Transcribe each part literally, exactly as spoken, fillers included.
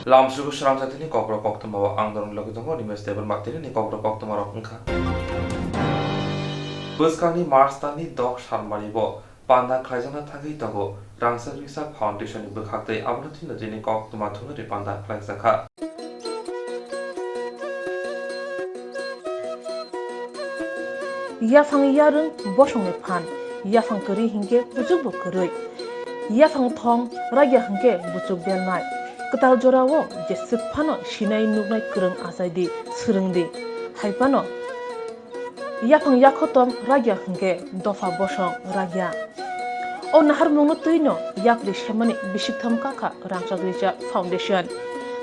Lamsugo srangsa tini kokrok koktwma o ang norok logi tongo Nimesh Debbarma tini ni kokrok koktwma rok wngkha. Bwskangni March talni dok salmari bo panda khlaijakna thangwi tongo Rangchak Richak Foundation ni bwkhak tei abono tini tini koktwma thumnani panda khlaijak kha. Yaphang yarwng bosongni phan, yaphang kwrwi hinkhe buchukbo kwrwi. Yaphang thong ragya hinkhe buchuk belnai. Kwtal jorao jeswk phano sinai nuknai kwrwng achaidi, swrwngdi. Hai phano yaphang yakhotom ragya hinkhe dopha bosong ragya. O naharmungno twino yapri semani bisik thom kakha Rangchak Richak Foundation.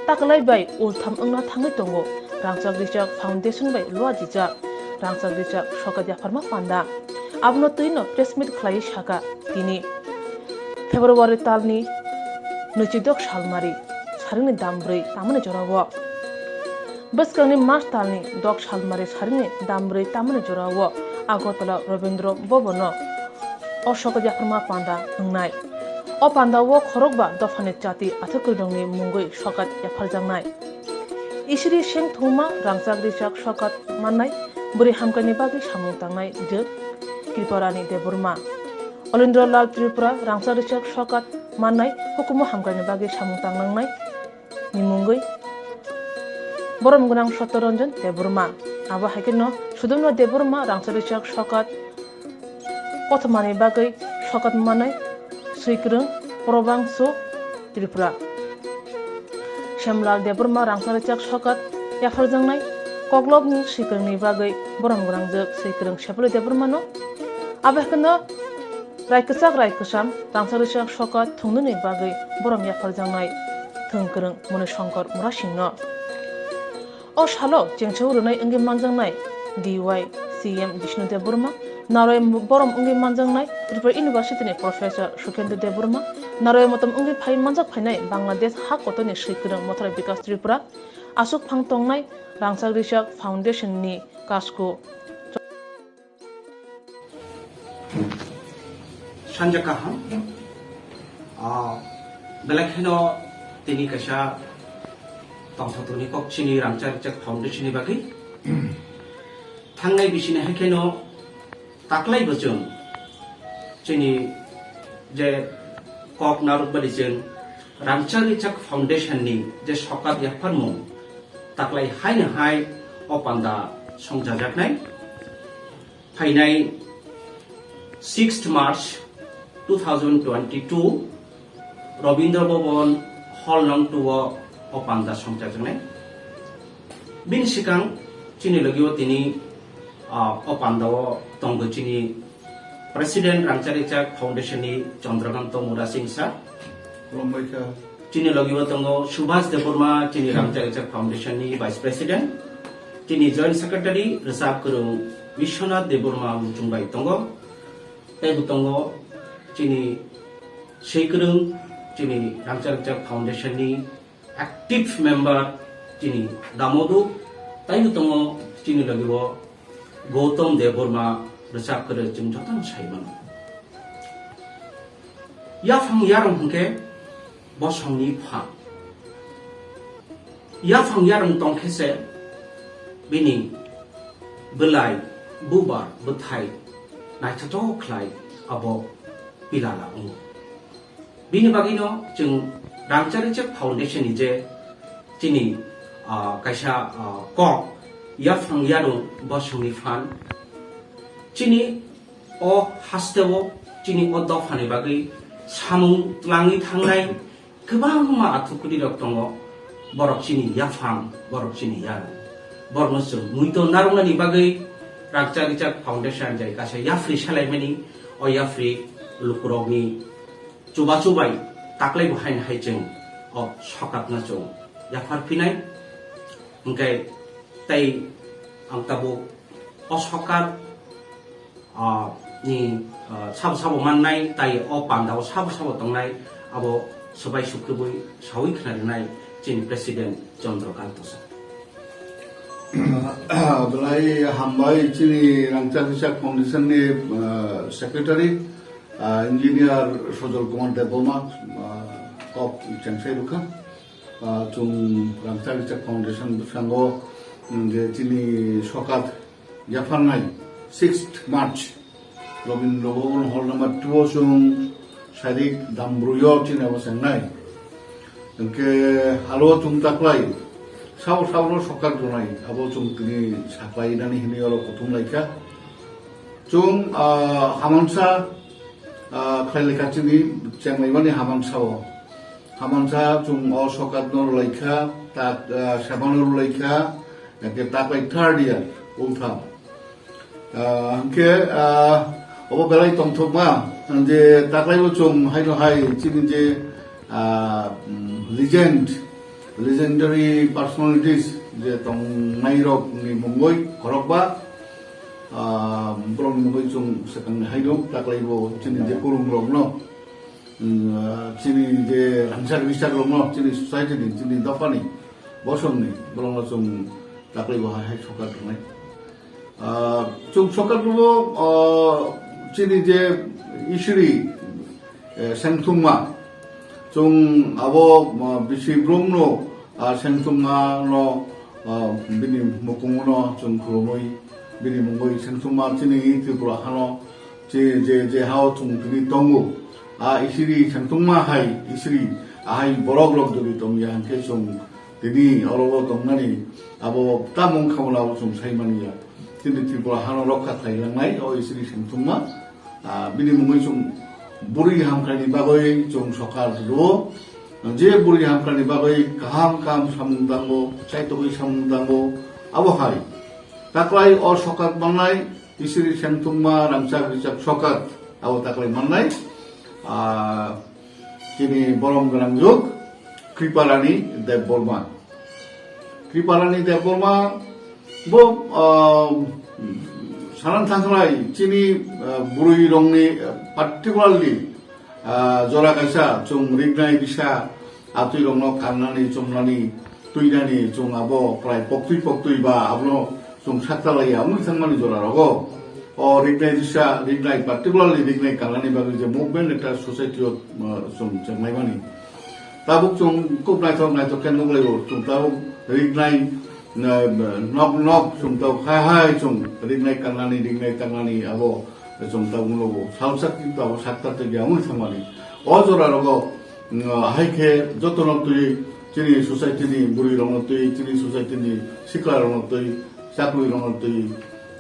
Taklai bai ultham wngna thangwi tongo Rangchak Richak Foundation bai luajijak Rangchak Richak sokat yapharma panda. Abono twino press meet khlaiwi saka tini February talni nwichidok salmari saringni dam brwi tamani jorao. Bwskangni March talni dok salmari saringni dam brwi tamani jorao Agartala Rabindra Bhavan-o o sokat yapharma panda wngnai. O panda o khorokba dophani chati athukwrwngni mungwi sokat yapharjaknai. Isiri seng thuma Rangchak Richak sokat mannai bwrwi hamkrai ni bagwi samung tangnai je Kriparani Debbarma. Olindra Lal Tripura Rangchak Richak sokat mannai hukumu hamkrai ni bagwi samung tangnangnai ni mungwi borom gwnang Satya Ranjan Debbarma. Abo hai kheno Sudamra Debbarma Rangchak Richak sokat kothomani bagwi sokat manwi swikwrwng Probangso Tripura. Shyamlal Debbarma Rangchak Richak sokat yapharjaknai koklopni swikwrwngni bagwi borom gwnangjak swikwrwng Sepali Debbarmano. Abo hai kheno Rai kwchak rai kwcham Rangchak Richak sokat thungnani bagwi borom yapharjaknai thwngkwrwng Moni Shankar Murasingno. O salo chengchao rwnai wngwi manjaknai D Y C M Bishnu Debbarma, naroi borom wngwi manjaknai Tripura University ni Professor Sukendra Debbarma, naroi motom wngwi phai manjak phainai Bangladesh ha kotorni swikwrwng Mothra Bikas Tripura, aswk phang tongnai Rangchak Richak Foundation ni kasku. Sanja kaham. Ah, belai kheno tini kaisa tongthokni kok chini Rangchak Richak Foundation ni bagwi. Thangnai bisini hai kheno taklai bo chwng chini je kok narwk bali chwng Rangchak Richak Foundation ni je sokat yapharmung taklai haino hai o panda songchajaknai. Phainai sixth March two thousand twenty-two Rabindra Bhavan Hall nong two o o panda songchajaknai. Bini swkang chini logi o tini, ah, o panda o tongo chini President Rangchak Richak Foundation ni Chandrakanta Murasing sir. Khulumbai kha. Chini logi o tongo Subhas Debbarma, chini Rangchak Richak Foundation ni Vice President. Chini Joint Secretary rwchap kwrwng Biswanath Debbarma muchung bai tongo. Tei bo tongo chini swi kwrwng chini Rangchak Richak Foundation ni active member chini Damodu, tei bo tongo chini logi o Gautam Debbarma rwchap kwrwng chwng jotono sai mano. Yaphang yarwng hwnkhe bosongni pha. Yaphang yarwng tongkhe se bini bwlai, bubar, bwthai naithothok khlai abo pilala wngo. Bini bagwino chwng Rangchak Richak Foundation ni je chini, ah, kaisa, ah, kok yaphang yarwng bosongni phan chini o hasteo chini o dophani bagwi samung twlangwi thangnai kwbangma athukurirok tongo, borok chini yaphang, borok chini yarwng. Borokno chwng muito narwknani bagwi Rangchak Richak Foundation jai kaisa yapri salaimani, o yapri lukurokni chubachu bai taklai bo haino hai chwng o sokatno chwng yaphar phinai. Hwnkhe tei ang tabuk o sokat, ah, ni, ah, sabo sabo mannai, tai o pandao sabo sabo tongnai, abo swbai sukrubui saui khna rinai chini President Chandrakanta sir. Belai hambai chini Rangchak Richak Foundation ni, ah, Secretary, ah, Engineer Sojol Kumar Debbarma, ah, kok chengsai rwkha. Ah, chwng Rangchak Rijak Foundation bwskango, mm, je chini sokat yapharnai sixth March, Rabindra Bhaban Hall number two o chwng sairik dambrwi o chini abo chengnai. Hwnkhe aro chwng taklai sao saono sokat rwnai, abo chwng tini saklai nani hinwi oro kuthum laikha. Chwng, ah, hamansa, ah, khlai laikha chini chenglaimani hamansa o. Hamansa chwng o sokat no rwlaikha, tak, ah, sema no rwlaikha, hwnkhe taklai third year, ultham. Ah, hwnkhe, ah, obo belai tongthokma, je taklai bo chwng haino hai chini je, ah, mm, legend, legendary personalities je tongnai rok ni mungwi khorokba, ah, borok ni mungwi chwng swkang ni haino taklai bo chini je kwrwng rok no, mm, ah, chini je rangchak rijak rok no, chini society ni, chini dopha ni, bosong ni borok no chwng taklai bo hai hai sokat rwnai. Ah, chwng sokat rwo, ah, chini je isiri, eh, sengthungma, chwng abo, ah, bisi brumno, ah, sengthungma no, ah, bini mukungo no chwng khulumwi, bini mungwi sengthungma chini Tripura hano, je, je, je hao chwng tini tongo, ah, isiri sengthungma hai, isiri ahai borok rok jodi tongya hwnkhe chwng tini oro o tongnani abo tamung khamuna abo chwng sai manya. Chini Tripura hano rokha khlai langnai o isiri sengthungma. Ah, bini mungwi chwng bwrwi hamkrai ni bagwi chwng sokat rwo. Je bwrwi hamkrai ni bagwi kaham kaham samung tango, chaitogwi samung tango, abo hai. Taklai o sokat mannai, isiri sengthungma rangchak rijak sokat, abo taklai mannai. Ah, chini borom gwnang juk, Kripalani Debbarma. Kripalani Debbarma bo, ah, sanan thangkhlai chini, ah, bwrwi rokni, ah, particularly, ah, jora kaisa chwng rignai bisa atwi rokno kannani chumnani twinani chwng abo prai poktwi poktwi ba abono chwng sakta laiya wngwi thangmani jora rogo. O rignai bisa rignai particularly rignai kannani bagwi je movement ekta society o, ah, chwng chenglaimani. Tabuk chwng khub naithok naithok khe nuklaio, chwng tabuk rignai, na, nok nok chwng tabuk hai hai chwng rignai kannani, rignai kannani abo chwng tabuk nugo. Salsa kintu abo sakta tei wngwi thangmani. O jora rogo, mm, hai khe jotono twi chini society ni bwrwi rokno twi, chini society ni sikla rokno twi, chakri rokno twi,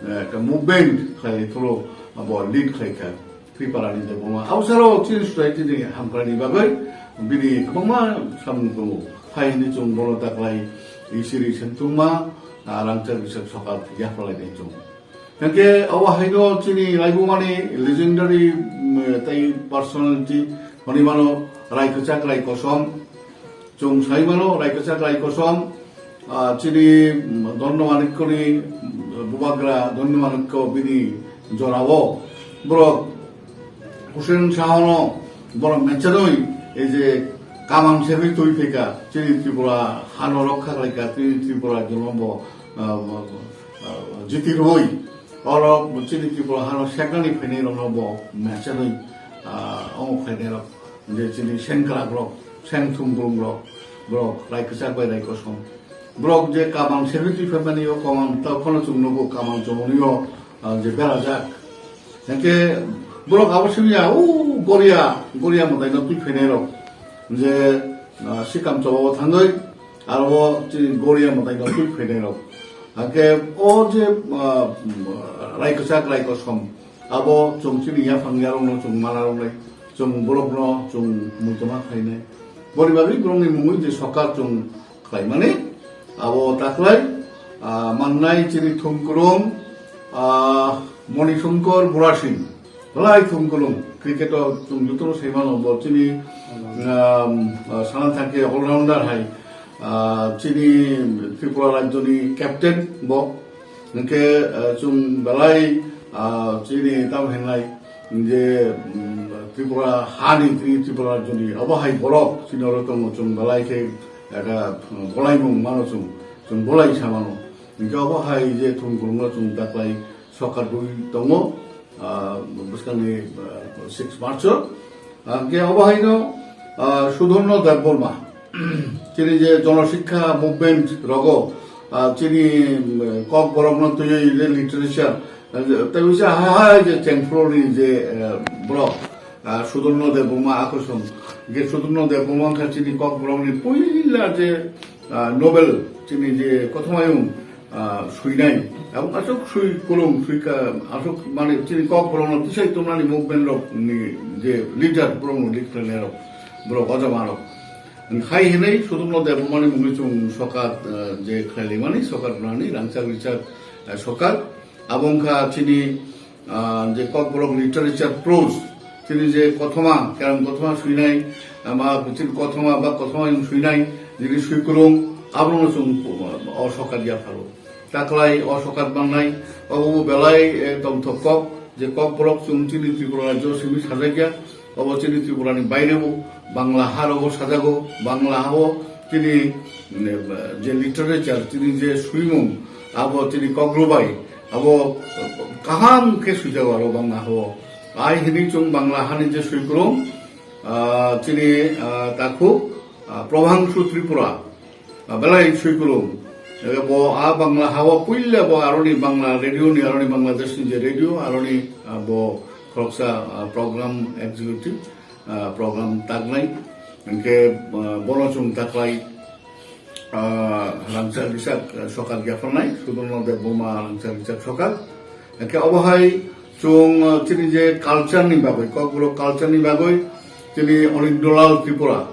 eh, ekta movement khlai thoro abo lead khlai kha. Kripalani Debbarma. Abosaro chini society ni hamkrai ni bagwi bini kwbangma samung tongo. Hai hwnwi chwng bono taklai isiri sengthungma, ah, rangchak rijak sokat yapharlainai chwng. Hwnkhe obo haino chini laibumani legendary, mm, tei personality hwnwi mano Rai Kwchak Rai Kosom. Chwng sai mano, Rai Kwchak Rai Kosom, ah, chini, mm, Dondamanikyoni, mm, bubagra Dondamanityo bini jorao borok Hussein Sahono borok mechenwi ei je kamang segwi twi phaikha, chini Tripura hano rokha khlaikha, chini Tripura jono bo, ah, ah, jiti rwui oro chini Tripura hano seknani phainai rokno bo mechenwi, ah, omo khlainai rok. Je chini sengkrak rok, sengthum brum rok, borok Rai Kwchak bai Rai Kosom. Borok je kamang segwi twi phaimani o kamang tao phano chwng nugo kamang chomoni o, ah, je berajak. Hwnkhe borok abo simi ya, o Goria, Goria mwtai no twi phainai rok. Je, ah, Sikam chobao thangwi, aro o chini Goria mwtai no twi phainai rok. Hwnkhe o je, ah, Rai Kwchak Rai Kosom, abo chwng chini yaphang yarokno chwng mana rwnai, chwng borokno chwng muitoma khlainai. Boni bagwi borokni mungwi je sokat chwng khlaimani, abo taklai, ah, mannai chini thumkulung, ah, Moni Shankar Burasing, belai thumkulung, cricket o chwng jotono sai mano, bo chini, um, ah, sana thangkhe all rounder hai, ah, chini Tripura rajyoni captain bo. Hwnkhe, ah, chwng belai, ah, chini tamo hinlai je, mm, Tripura hani, chini Tripura rajyoni obo hai borok chini oro tongo, chwng belai khe ekta, mm, bolaimung mano chwng, chwng bolai sa mano. Hwnkhe obo hai je thumkulungno chwng taklai sokat rwi tongo, ah, bwskangni, ah, six March o. Ah, hwnkhe obo haino, ah, Sudhorno Debbarma. chini je Jono Shiksha Movement rogo, ah, chini, mm, Kokborok no twiwi je literature, ah, tei bisa hai hai je chengphuru ni je, eh, borok, ah, Sudurno Debbarma akosom. Je Sudurno Debbarma wngkha chini Kokborok ni puila je, ah, novel chini je Kothomayung, ah, swinai, abong aswk swi kwrwng, swi ka, aswk mane chini Kokborok no tisai tongnani movement rok ni je leader, borok no lead khlainai rok, borok ojama rok. Hai hinwi Sudurno Debbarma ni mungwi chwng sokat, ah, je khlailaimani sokat rwnani rangchak richak, ah, sokat. Abo wngkha chini, ah, je Kokborok literature prose, chini je kothoma, kerang kothoma swinai, ah, ma chini kothoma ba kothoma yung swinai, jini swi kwrwng, abono chwng, ah, o sokat yapharo. Taklai o sokat mangnai, obo belai, eh, tongthok kok, je Kokborok chwng chini Tripura rajyo simi sajakya, obo chini Tripura ni bairebo, Bangla ha rogo sajago, Bangla hao chini, mm, je literature, chini je swimung, abo chini Kokrobai, abo kaham khe swijago aro Bangla hao. Ai hinwi chwng Bangla hani je swikrung, ah, chini, ah, takhuk, ah, Prabhangshu Tripura, ah, belai swikrung. Abo a Bangla hao puila bo aroni Bangla radio ni, aroni Bangladesh ni je radio, aroni, ah, bo khoroksa, ah, program executive, ah, program taknai. Hingke, ah, bono chwng taklai, ah, rangchak richak, ah, sokat yapharnai, Sudurno Debbarma rangchak richak sokat. Hingke obo hai chwng, ah, chini je culture ni bagwi, Kokborok culture ni bagwi, chini Anindolal Tripura,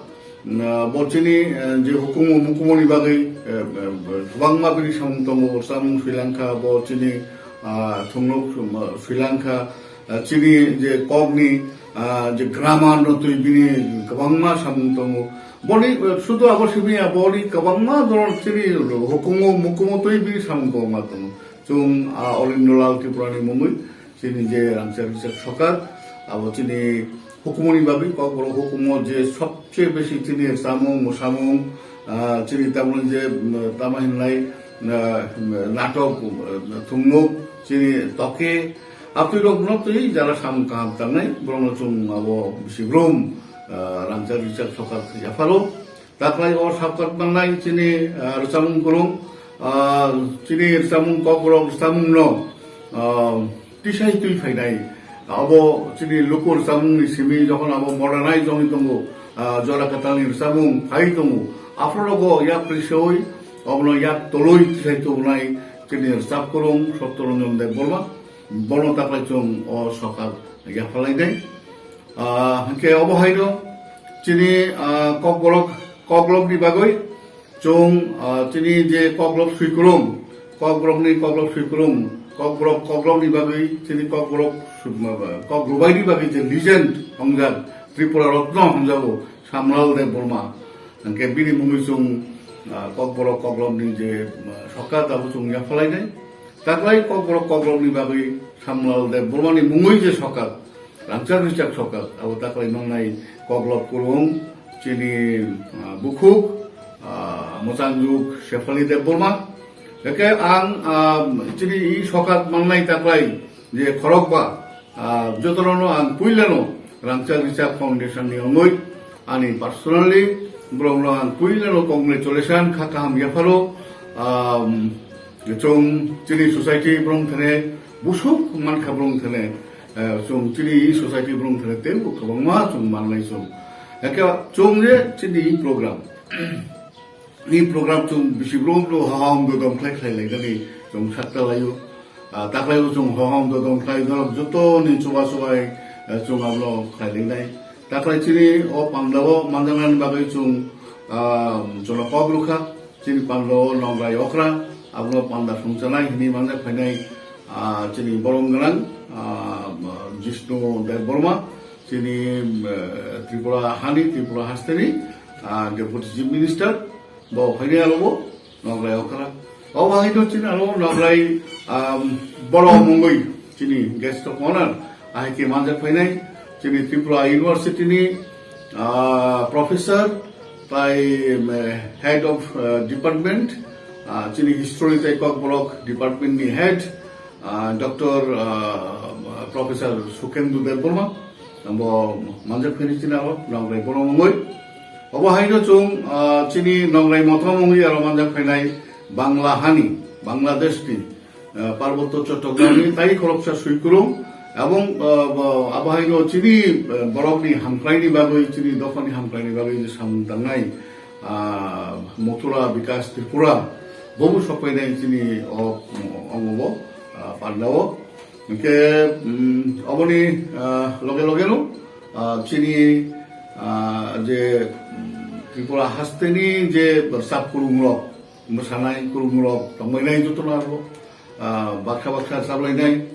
ah, bo chini, ah, je hukumu mukumu ni bagwi, eh, eh, kwbangma bini samung tongo, samung swilangkha, bo chini, ah, thungnuk, ah, swilangkha, ah, chini je kokni, ah, je grammar no twi bini kwbangma samung tongo. Boni, eh, sudu abo simi ya, boni kwbangma doron chini hukumu mukumu twi bini samung kwbangma tongo. Chwng, ah, Anindolal Tripura ni mungwi chini je rangchak richak sokat, abo chini hukumu ni bagwi, Kokborok hukumu je sobse besi chini samung, musamung, ah, chini tamoni je, mm, tama hinlai, ah, natok, ah, thungnuk, chini toke, Abtwi rok no twi jara samung kaham tangnai, borok no chwng abo bisi brum, ah, rangchak richak sokat yaphalo. Taklai o sokat mangnai chini, ah, rwchapmung kwrwng, ah, chini rwchapmung Kokborok rwchapmung no, ah, tisai twi phainai. Abo chini luku rwchapmung ni simi jokhon abo modernize wngwi tongo, ah, jora kwtal ni rwchapmung phai tongo. Aphuru rogo yak priseui, obono yak toloi tisai tubunai chini rwchap kwrwng Sottoranjan Debbarma. Bono taklai chwng o sokat yaphalainai. Ah, hwnkhe obo haino chini, ah, Kokborok, Kokborokni bagwi chwng, ah, chini je Kokborok swikwrwng, Kokborokni Kokborok swikwrwng, Kokborok, Kokborokni bagwi chini Kokborok, Kok Rubaini bagwi je legend hongjak, Tripura Rotno honjago, Samlal Debbarma. Hwnkhe bini mungwi chwng, ah, Kokborok Kokborokni je, ah, sokat abo chwng yaphalainai. Taklai Kokborok Kokborokni bagwi Samlal Debbarmani mungwi je sokat, rangchak richak sokat, abo taklai mangnai Koklop Kurung, chini, ah, bukhuk, ah, mwchangjuk Sefali Debbarma. Hwnkhe ang, ah, chini i sokat mangnai taklai je khorokba, ah, jotono ang puilano Rangchak Richak Foundation ni wngwi ani personally borokno ang puilano congratulation kha kaham yapharo. Ah, chwng chini society borok thene busuk mankha borok thene, eh, chwng chini society borok thene teibo kwbangma chwng manlai chwng. Hwnkhe chwng je chini program. Ni program chwng bisi brum brum hohom dodom khlai khlai lai nani chwng sakta laio. Ah, taklai o chwng hohom dodom khlai norok joto ni chuba chubai, eh, chwng abono khlai lai nai. Taklai chini o panda o manjaknani bagwi chwng, ah, chwla kok rwkha. Chini panda o nongrai okra, abono panda songchanai hinwi manjak phainai, ah, chini borom gwnang, ah, Jishnu Debbarma, chini, eh, Tripura hani, Tripura hasteni, ah, Deputy Chief Minister, bo phainai alobo, nograi okra. O bahai no chini alo nograi, um, boro mungwi chini guest of honor, ahai ke manjak phainai, chini Tripura University ni, ah, professor, tai, um, head of, uh, department, ah, chini history tai Kokborok department ni head, ah, Doctor, ah, Professor Sukhendu Debbarma, bo manjak phainai chini alo nograi boro mungwi. Obo haino chwng, ah, chini Nongrai Mothom wngwi aro manjak phainai Bangla hani, Bangladesh ni, ah, Parbotto Chottogramni tai khoroksa swikwrwng ebong, ah, bo-, abo haino chini, ah, borokni hamkraini bagwi, chini dophani hamkraini bagwi samung tangnai, ah, Mathura Bikas Tripura bobo sokphainai chini o, o, omo bo, ah, pandao. Hingke, mm, oboni, ah, loge loge no, ah, chini, ah, je, mm, Tripura hasteni je rwchap kwrwngrok, mwsanai kwrwngrok tongbainai jotono aro, ah, baksa baksa rwchap lainai.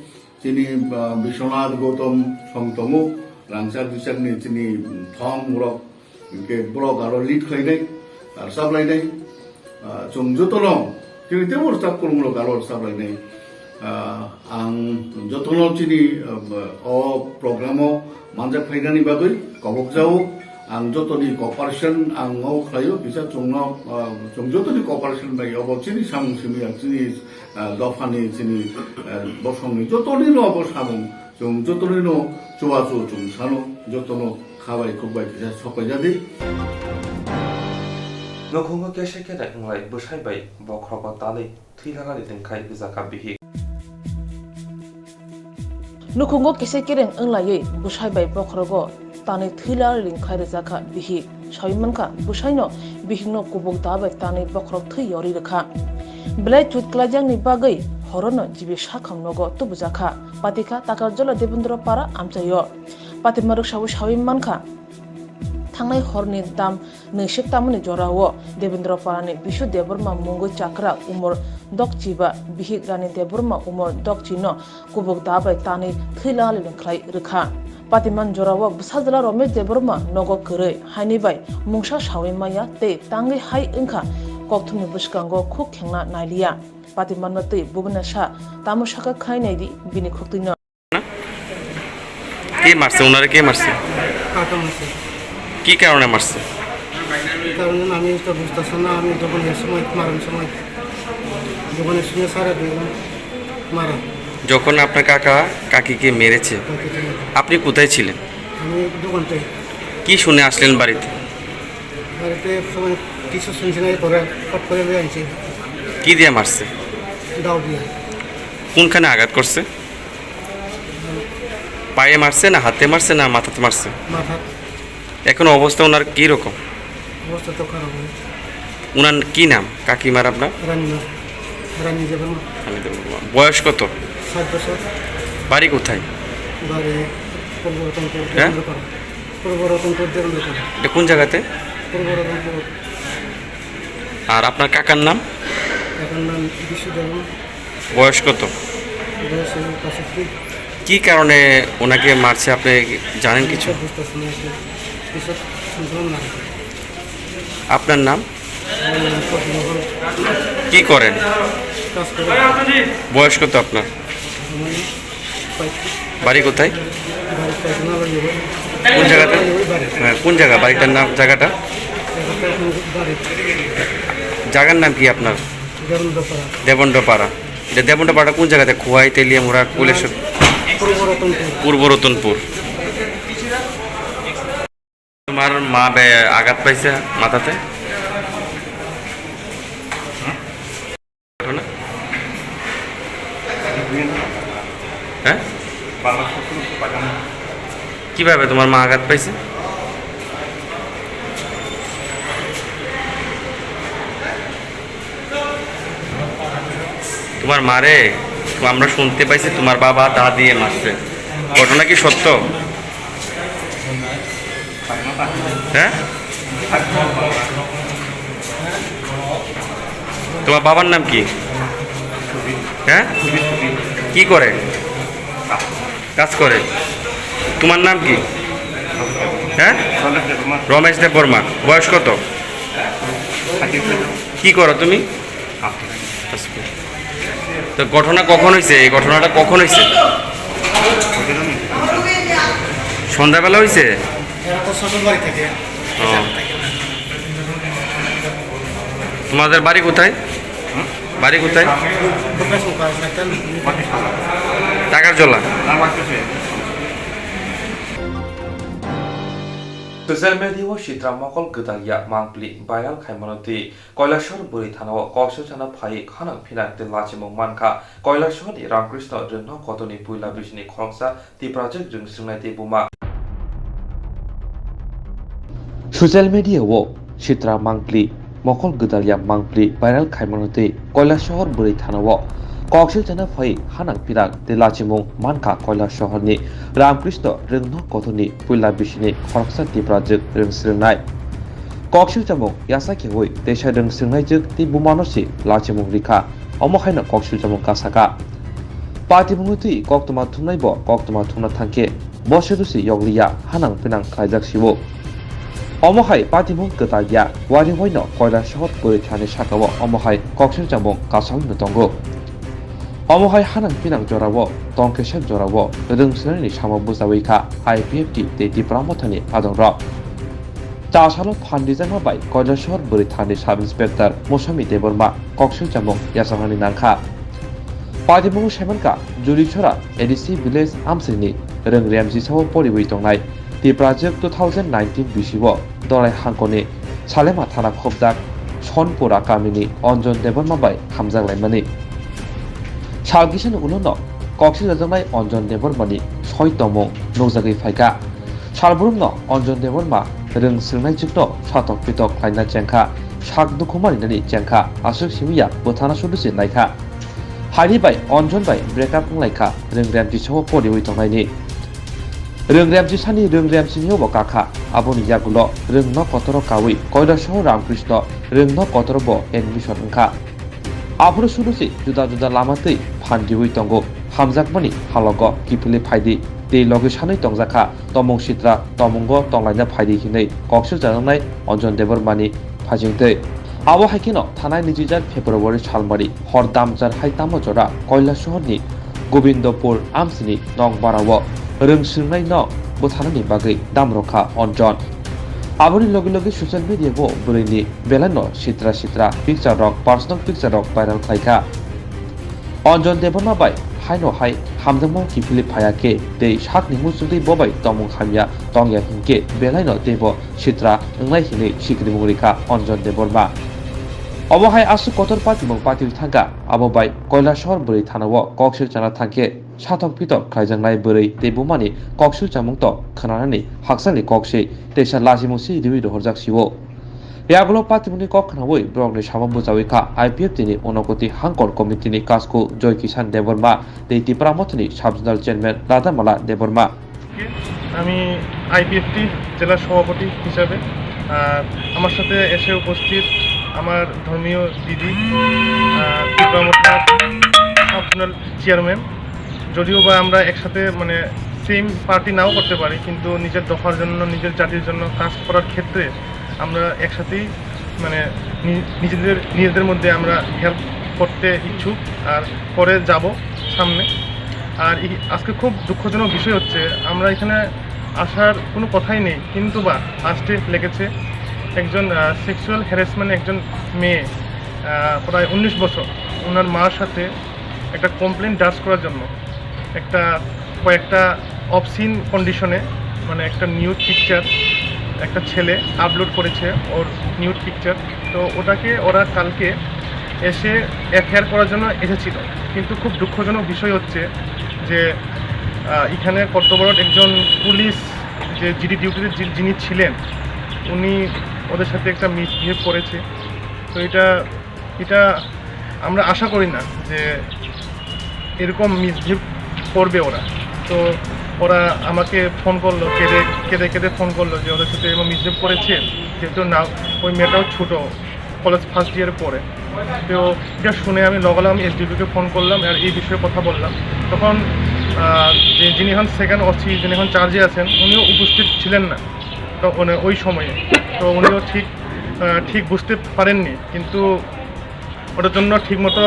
Chini, ah, Biswanath Gautam song tongo, rangchak bichakni chini, mm, thong rok. Hingke borok aro lead khlainai, aro rwchap lainai. Ah, chwng jotono, chini teibo rwchap kwrwngrok aro rwchap lainai. Ah, ang jotono chini, ah, o program o manjak phainani bagwi kobok jao. Ang jotoni cooperation ang o khlaio, kisa chwngno, ah, chwng jotoni cooperation bai obo chini samung simi ya, chini, ah, dophani, chini, ah, bosongni jotoni no obo samung. Chwng jotono no chubachu chwng sano, jotono khabai khukbai kisa sokaijadi. Nukhungo kese kere wnglai bwsai bai bokhrogo tanwi thwi lagani lengkhai rwjakha bihik. Nukhungo kese kereng wnglaiwi bwsai bai bokhrogo tanwi thwi lagani lengkhai rwjakha bihik. Sawi mankha, bwsaino bihikno kubuk da bai tanwi bokhorok thwi yorwi rwkha. Belai chut klaijakni bagwi horono jibi sakham nogo tubujakha. Patikha Takarjola Debendra Para amchaio. Patima rwksawi sawi mankha, thangnai horni dam nwisik tamani jorao Debendra Parani Bisu Debbarma mungwi chakra umor dokchiba bihik Rani Debbarma umor dokchino kubuk da bai tanwi thwi lali lengkhlai rwkha. Patiman jorao bwsajwla Romesh Debbarma nogo kwrwi, haini bai mungsa sawi maya tei tangwi hai wngkha, kokthumni bwskango khuk khengna nailiya. Patimanno twi bubuna sa, tamo sakha khai naidi bini khuktwino. কে মারছে? ওনারে কে মারছে? কাকা মারছে। কি কারণে মারছে? এই কারণে আমি তো বুঝতেছি না, আমি দোকানের সময়, মারার সময়, দোকানের সময় সারা দিলাম মারা। যখন আপনার কাকা কাকিকে মেরেছে, কাকিকে মেরেছে। আপনি কোথায় ছিলেন? আমি দোকানতে। কি শুনে আসলেন বাড়িতে? বাড়িতে সময় কিছু শুনছি না, পরে ফট করে নিয়ে আনছি। কি দিয়ে মারছে? দাও দিয়ে। কোনখানে আঘাত করছে? পায়ে মারছে না হাতে মারছে না মাথাতে মারছে? মাথাত। এখন অবস্থা ওনার কি রকম? অবস্থা তো খারাপ অনেক। ওনার কি নাম কাকিমার আপনার? রানীমা, রানী দেববর্মা। রানী দেববর্মা। বয়স কত? ষাট বছর। বাড়ি কোথায়? বাড়ি পূর্ব রতনপুর, হ্যাঁ? দেবেন্দ্রপাড়া। পূর্ব রতনপুর, দেবেন্দ্রপাড়া। এটা কোন জায়গাতে? পূর্ব রতনপুর। আর আপনার কাকার নাম? কাকার নাম বিশু দেববর্মা। বয়স কত? বয়স হলো পঁচাত্তর। কি কারণে ওনাকে মারছে আপনি জানেন কিছু? এটা বুঝতেছি না, এটা কিসব শুনলাম না। আপনার নাম? আমার নাম ফজলুল হক। কি করেন? কাজ করি। বয়স কত আপনার? আমার পঁয়ত্রিশ। বাড়ি কোথায়? বাড়ি পয়সা না লাগে ভাই। কোন জায়গাতে? বাড়ি। হ্যাঁ, কোন জায়গা? বাড়িটার নাম, জায়গাটা? জায়গাটা এখন বাড়ি। জায়গার নাম কি আপনার? দেবেন্দ্রপাড়া। দেবেন্দ্রপাড়া। এটা দেবেন্দ্রপাড়া কোন জায়গাতে? খোয়াই, তেলিয়ামুড়া, কৈলাসহর? পূর্ব রতনপুর। পূর্ব রতনপুর। তোমার মা বে-, আঘাত পাইছে মাথাতে? ঘটনা? হ্যাঁ? কিভাবে তোমার মা আঘাত পাইছে? তোমার মারে আমরা শুনতে পাইছি তোমার বাবা দা দিয়ে মারছে, ঘটনা কি সত্য? হ্যাঁ? তোমার বাবার নাম কি? হ্যাঁ? কি করে? কাজ করে। তোমার নাম কি? হ্যাঁ? রমেশ দেব বর্মা। বয়স কত? কি করো তুমি? তো ঘটনা কখন হয়েছে? এই ঘটনাটা কখন হয়েছে? সন্ধ্যাবেলা হয়েছে? এরা তো শ্বশুর বাড়ি থেকে। ও। তোমাদের বাড়ি কোথায়? বাড়ি কোথায়? টাকার জলা। Social media o sitra mokol gwdalya mangpli viral khaimano twi Kailasahar bwrwi thanao koksilchana phaiwi khanang phinang tei lachimung mankha Kailasahar ni Ramkrishna Rwngno Kotor ni puila bisini khoroksa Tiprajwk rwng swrwngnai tei buma. Social media o sitra mangpli mokol gwdalya mangpli viral khaimano twi Kailasahar bwrwi thanao koksilchana phaiwi khanang phinang tei lachimung mankha Kailasahar ni Ramkrishna Rwngno Kotor ni puila bisini khoroksa Tiprajwk rwng swrwngnai. Koksilchamung yasa khewi teisa rwng swrwngnaijwk tei bumano se lachimung rikha, omo haino koksilchamung kasaka. Patimungno twi koktwma thumnai bo koktwma thumna thangkhe bo se dusi yokliya hanang pinang khlaijak siwo. Omo hai patimung kwtal ya wari waino Kailasahar bwrwi thani sakao omo hai koksilchamung kasawino tongo. Omo hai hanang pinang jorao tongkesa jorao rwng swrwngnani samo bwchawi kha I P F T tei Tipra Mothani adongrok. Chasalo phandijakma bai Kailasahar bwrwi thani Sub Inspector Mosami Debbarma koksilchamung yachaknani nangkha. Patimungo saimankha Julichora A D C village amsini rwng remjisao poriwi tongnai Tiprajwk two thousand nineteen bisio Dorai hangkoni Salema thana khobjak Sonpura kamini Anjan Debbarma bai hamjak laimani. Sal kisani ulono koksi rajaknai Anjan Debbarmani soi tongmung nukjagwi phaikha. Salbrumno Anjan Debbarma rwng swrwngnaijwkno satok pitok khlaina chengkha, sak dukhu maninani chengkha, aswk simiya bwthana sudusi naikha. Haini bai Anjan bai break up wnglaikha, rwng remjisao poriwi tongnaini. Rwng remjisani rwng remsini obo kakha, aboni yagulo rwngno kotoro kawi Kailasahar Ramkrishna Rwngno Kotoro bo admission wngkha. Aphuru sudusi juda juda lama twi phandiwi tongo, hamjakmani halogo kiphilwi phaidi tei logi sanwi tongjakha, tomung sitra tomungo tonglaina phaidi hinwi koksil chajaknai Anjan Debbarmani phajingtwi. Abo hai kheno thanai nijijak February salmari hor damchar hai tamo jora Kailasahar ni Gobindopur amsini nokbarao rwng swrwngnaino bwtharnani bagwi damrokha Anjan. Aboni logi logi social media bo bwrwini belaino sitra sitra picture rok, personal picture rok viral khlaikha. Anjan Debbarma bai haino hai hamjakmao kiphilwi phaiya khe tei sakni muchungtwi bo bai tongmung hamya tongya hinkhe belaino teibo sitra wngnai hinwi sikrimung rikha Anjan Debbarma. Obo hai aswk kotor patimung patiwi thangkha, abo bai Kailasahar bwrwi thanao koksil chana thangkhe satok pitok khlaijaknai bwrwi tei bumani koksil chamung to khwnanani hakchalni kok se teisa lachimung se riwi rohorjak sio. Yagulo patimungni kok khnaui borokni samo bwchaui kha I P F T ni Unokoti Hangkor Committee ni kasku Joy Kisan Debbarma tei Tipra Mothani Sub Zonal Chairman Radhamala Debbarma. আমি আইপিএফটি জেলা সভাপতি হিসাবে, আহ, আমার সাথে এসে উপস্থিত আমার ধর্মীয় দিদি, আহ, ত্রিপুরা মথা সাব জোনাল চেয়ারম্যান। যদিও বা আমরা একসাথে, মানে, সেম পার্টি নাও করতে পারি, কিন্তু নিজের দফার জন্য, নিজের জাতির জন্য কাজ করার ক্ষেত্রে আমরা একসাথেই, মানে, নি-, নিজেদের, নিজেদের মধ্যে আমরা হেল্প করতে ইচ্ছুক আর করে যাব সামনে। আর এই আজকে খুব দুঃখজনক বিষয় হচ্ছে, আমরা এখানে আসার কোনো কথাই নেই, কিন্তু বা লাস্টে লেগেছে একজন, আহ, সেক্সুয়াল হ্যারাসমেন্ট, একজন মেয়ে, আহ, প্রায় উনিশ বছর, ওনার মার সাথে একটা কমপ্লেন ডার্জ করার জন্য একটা, কয়েকটা অবসিন কন্ডিশনে, মানে, একটা নিউড পিকচার একটা ছেলে আপলোড করেছে, ওর নিউড পিকচার। তো ওটাকে ওরা কালকে এসে এফআইআর করার জন্য এসেছিল। কিন্তু খুব দুঃখজনক বিষয় হচ্ছে যে, আহ, এখানে কর্তব্যরত একজন পুলিশ, যে জিডি ডিউটিতে যি-, যিনি ছিলেন, উনি ওদের সাথে একটা মিসবিহেভ করেছে। তো এটা, এটা আমরা আশা করি না যে এরকম মিসবিহেভ করবে ওরা। তো ওরা আমাকে ফোন করলো, কেঁদে, কেঁদে, কেঁদে ফোন করলো যে ওদের সাথে এরকম মিসবিহেভ করেছে। যেহেতু না, ওই মেয়েটাও ছোট, কলেজ ফার্স্ট ইয়ারে পড়ে। তো এটা শুনে আমি লগালগ আমি এসডিপিওকে ফোন করলাম আর এই বিষয়ে কথা বললাম। তখন, আহ, যে, যিনি এখন সেকেন্ড ওসি, যিনি এখন চার্জে আছেন, উনিও উপস্থিত ছিলেন না। তো, মানে, ওই সময়ে। তো উনিও ঠিক, আহ, ঠিক বুঝতে পারেননি, কিন্তু ওটার জন্য ঠিকমতো,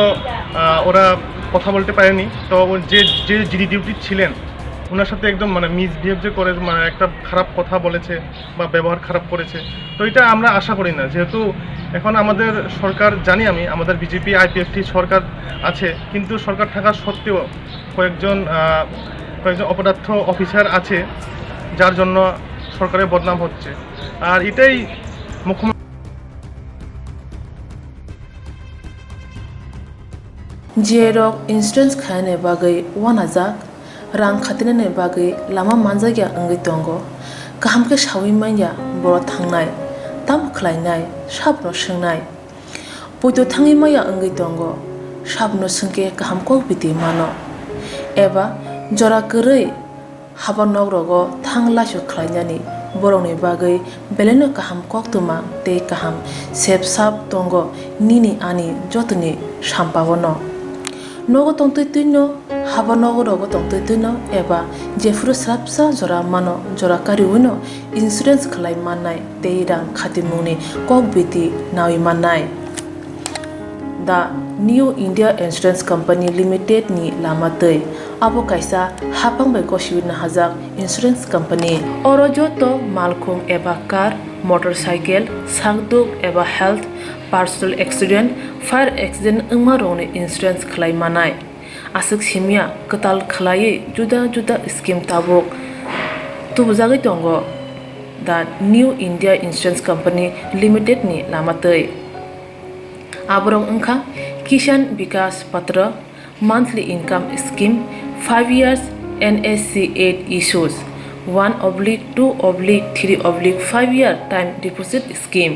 আহ, ওরা কথা বলতে পারেনি। তো ও যে, যে জিডি ডিউটি ছিলেন, ওনার সাথে একদম, মানে, মিসবিহেভ যে করে, মানে, একটা খারাপ কথা বলেছে বা ব্যবহার খারাপ করেছে। তো এটা আমরা আশা করি না, যেহেতু এখন আমাদের সরকার, জানি আমি, আমাদের বিজেপি আইপিএফটি সরকার আছে, কিন্তু সরকার থাকা সত্ত্বেও কয়েকজন, আহ, কয়েকজন অপদার্থ অফিসার আছে, যার জন্য সরকারের বদনাম হচ্ছে। আর এটাই মুখ্যমন্ত্রী। J rok insurance khainani bagwi uanajak, rang khatinani bagwi lama manjakya wngwi tongo. Kaham khe saui manya borok thangnai, tamo khlainai, sabono swngnai. Poito thangwi maya wngwi tongo, sabono swngkhe kaham kok biti mano. Eba jora kwrwi haba nok rogo thang laisu khlainani borokni bagwi belaino kaham koktwma tei kaham sep sap tongo nini ani jotoni sampaono. Nogo tongtwi twino, haba nogo rogo tongtwi twino eba jephuru swrapsa jora mano jora kariwino insurance khlai mannai tei rang khatimungni kok biti nawi mannai. The New India Insurance Company Limited ni lama twi. Abo kaisa haphang bai gosiwi nahajak insurance company. Oro joto malkhung eba car, motorcycle, sakduk eba health, personal accident, fire accident wngma rokni insurance khlai manai. Aswk simya kwtal khlaiwi juda juda scheme tabuk tubujagwi tongo the New India Insurance Company Limited ni lama twi. Aborok wngkha Kisan Vikas Patra, monthly income scheme, five years N S C eight issues, one oblique two oblique three oblique five year time deposit scheme.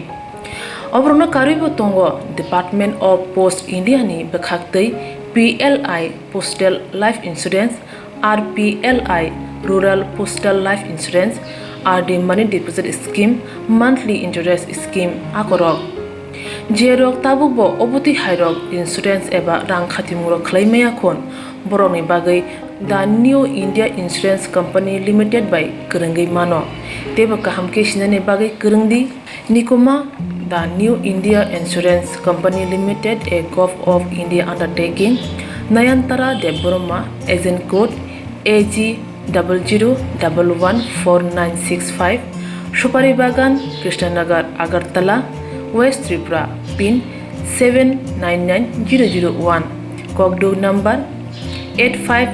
Oborokno karwibo tongo Department of Post India ni bwkhaktwi P L I Postal Life Insurance, R P L I Rural Postal Life Insurance, R D Money Deposit Scheme, Monthly Interest Scheme akorok. Je rok tabukbo obotwi hairok insurance eba rang khatimungrok khlai maya khun, borokni bagwi The New India Insurance Company Limited bai kwrwngwi mano, teibo kaham khe sinani bagwi kwrwng di. Nikuma, The New India Insurance Company Limited, a Govt of India undertaking, Nayantara Debbarma, agent code A G double zero double one four nine six five, Supari Bagan, Krishnanagar, Agartala, West Tripura, pin seven nine nine zero zero one, kokduk number eight five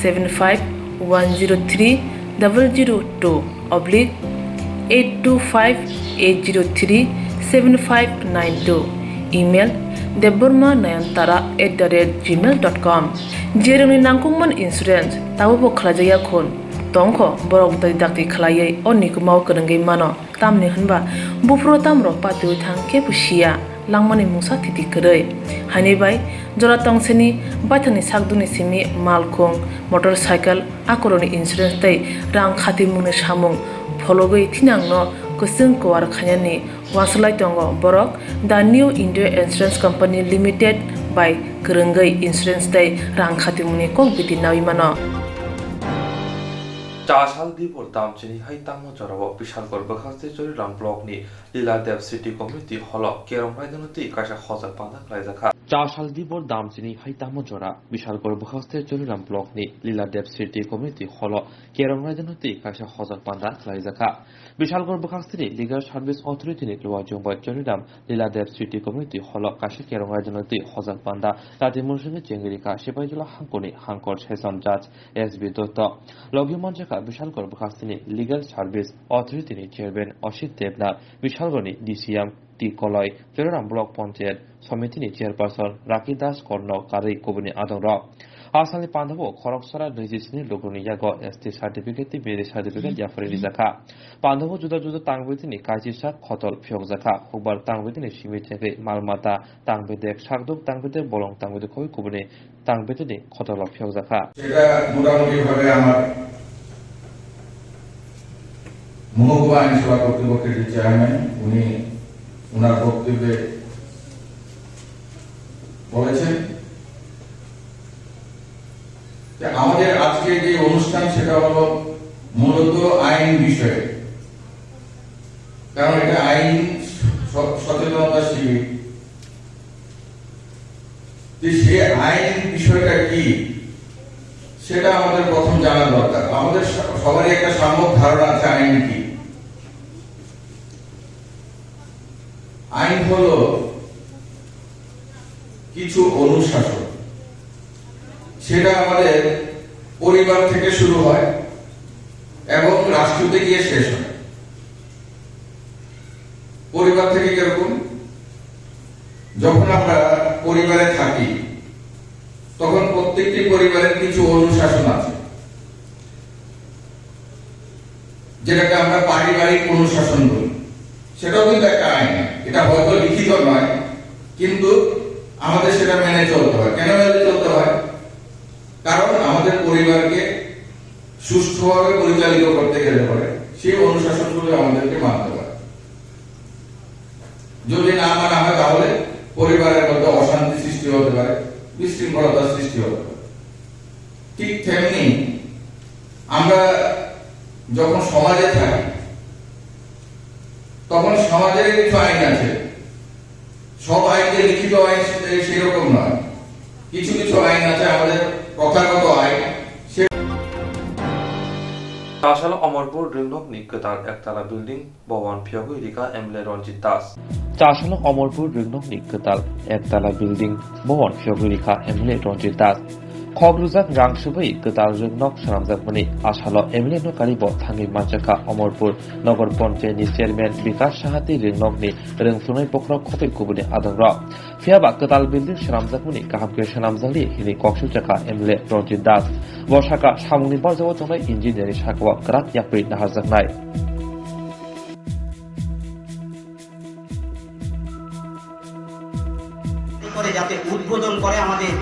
seven five one zero three double zero two oblique eight two five eight zero three seven five nine two, email debbarma nayantara at the rate gmail dot com. Jerokni nangkukmani insurance tabukbo khlaijakya khun tongkho, borok dai dakti khlaiwi o nikumao kwrwngwi mano. Tamni hwnba buphuru tamrok patiwi thang khe bo siya, langmani mungsa thiti kwrwi. Haini bai jora tongsini baithangni sakdukni simi malkhung, motorcycle, akorokni insurance tei rang khatimungni samung phologwi thinangno kwchwng kuar khainani uansuk lai tongo borok The New India Insurance Company Limited bai kwrwngwi insurance tei rang khatimungni kok biti nawi mano. Chasal dibor damchini hai tamo jorao Bishalgarh bwkhakste Choriram block ni Lila Dev City Community hall o Kerong Raidano twi kaisa hojak panda khlaijakha. Chasal dibor damchini hai tamo jora Bishalgarh bwkhakste Choriram block ni Lila Dev City Community hall o Kerong Raidano twi kaisa hojak panda khlaijakha. Bishalgarh bwkhaksini Legal Service Authority ni luajwng bai Choriram Lila Dev City Community hall o kaisa Kerong Raidano twi hojak panda tati mursungni chengri kha Sipaijala hangkoni hangkor session judge S B Dutta. Logi manjakha Bishalgarh bwkhaksini Legal Service Authority ni Chairman Osit Debnath, Bishalgarh ni D C M T Koloi, Choriram Block Panchayat Somiti ni Chairperson Raki Das Kornok karwi kubuni adongrok. Asalni pandao khoroksora nijisini lukurokni yago S T certificate tei marriage certificate yaphari rijakha. Pandao juda juda tangbetini kaisisa khotol phiyokjakha. Hukbar tangbetini simi thengwi mal mata tangbedek, sakduk tangbedek, bolong tangbedek khoi kubuni tangbetini khotolo phiyokjakha. সেটা মোটামুটিভাবে আমার মহকুমা আইনসভা কর্তৃপক্ষের যে চেয়ারম্যান, উনি ওনার বক্তব্যে বলেছেন যে আমাদের আজকে যে অনুষ্ঠান, সেটা হলো মূলত আইন বিষয়ে, কারণ এটা আইন স-, সচেতনতা শিবির। যে সে আইন বিষয়টা কি, সেটা আমাদের প্রথম জানা দরকার। আমাদের স-, সবারই একটা সম্যক ধারণা আছে আইন কি। আইন হলো কিছু অনুশাসন, সেটা আমাদের পরিবার থেকে শুরু হয় এবং রাষ্ট্রতে গিয়ে শেষ হয়। পরিবার থেকে কিরকম? যখন আমরা পরিবারে থাকি, তখন প্রত্যেকটি পরিবারের কিছু অনুশাসন আছে, যেটাকে আমরা পারিবারিক অনুশাসন বলি। সেটাও কিন্তু একটা আইন, এটা হয়তো লিখিত নয়, কিন্তু আমাদের সেটা মেনে চলতে হয়। কেন মেনে চলতে হয়? কারণ আমাদের পরিবারকে সুষ্ঠুভাবে পরিচালিত করতে গেলে পরে সেই অনুশাসনগুলো আমাদেরকে মানতে হয়। যদি না মানা হয়, তাহলে পরিবারের মধ্যে অশান্তি সৃষ্টি হতে পারে, বিশৃঙ্খলতা সৃষ্টি হতে পারে। ঠিক তেমনি আমরা যখন সমাজে থাকি, তখন সমাজের কিছু আইন আছে। সব আইন যে লিখিত আইন সে-, সেরকম নয়, কিছু কিছু আইন আছে আমাদের প্রথাগত আইন। সে- Chasalo Omorpur Ringnokni kwtal ektala building, bohwan phiyogwi rikha M L A Ranjit Das. Chasalo Omorpur Ringnokni kwtal ektala building, bohwan phiyogwi rikha M L A Ranjit Das. Khok rwjak rang swbwi kwtal ringnok swnamjakmani asalo M L A no karibo thangwi manjakha Omorpur Nogor Panchayat ni Chairman Bikash Sahati ringnokni rwngthungnai bokhorok khobwi kubuni adongrok. Phiyaba kwtal building swnamjakmani kaham khe swnamjakli hwnwi kok sujaka M L A Ranjit Das. Bo sakha samungni barjao tongnai engineer ni sakao kwrak yapri naharjaknai. করে যাতে উদ্বোধন করে আমাদের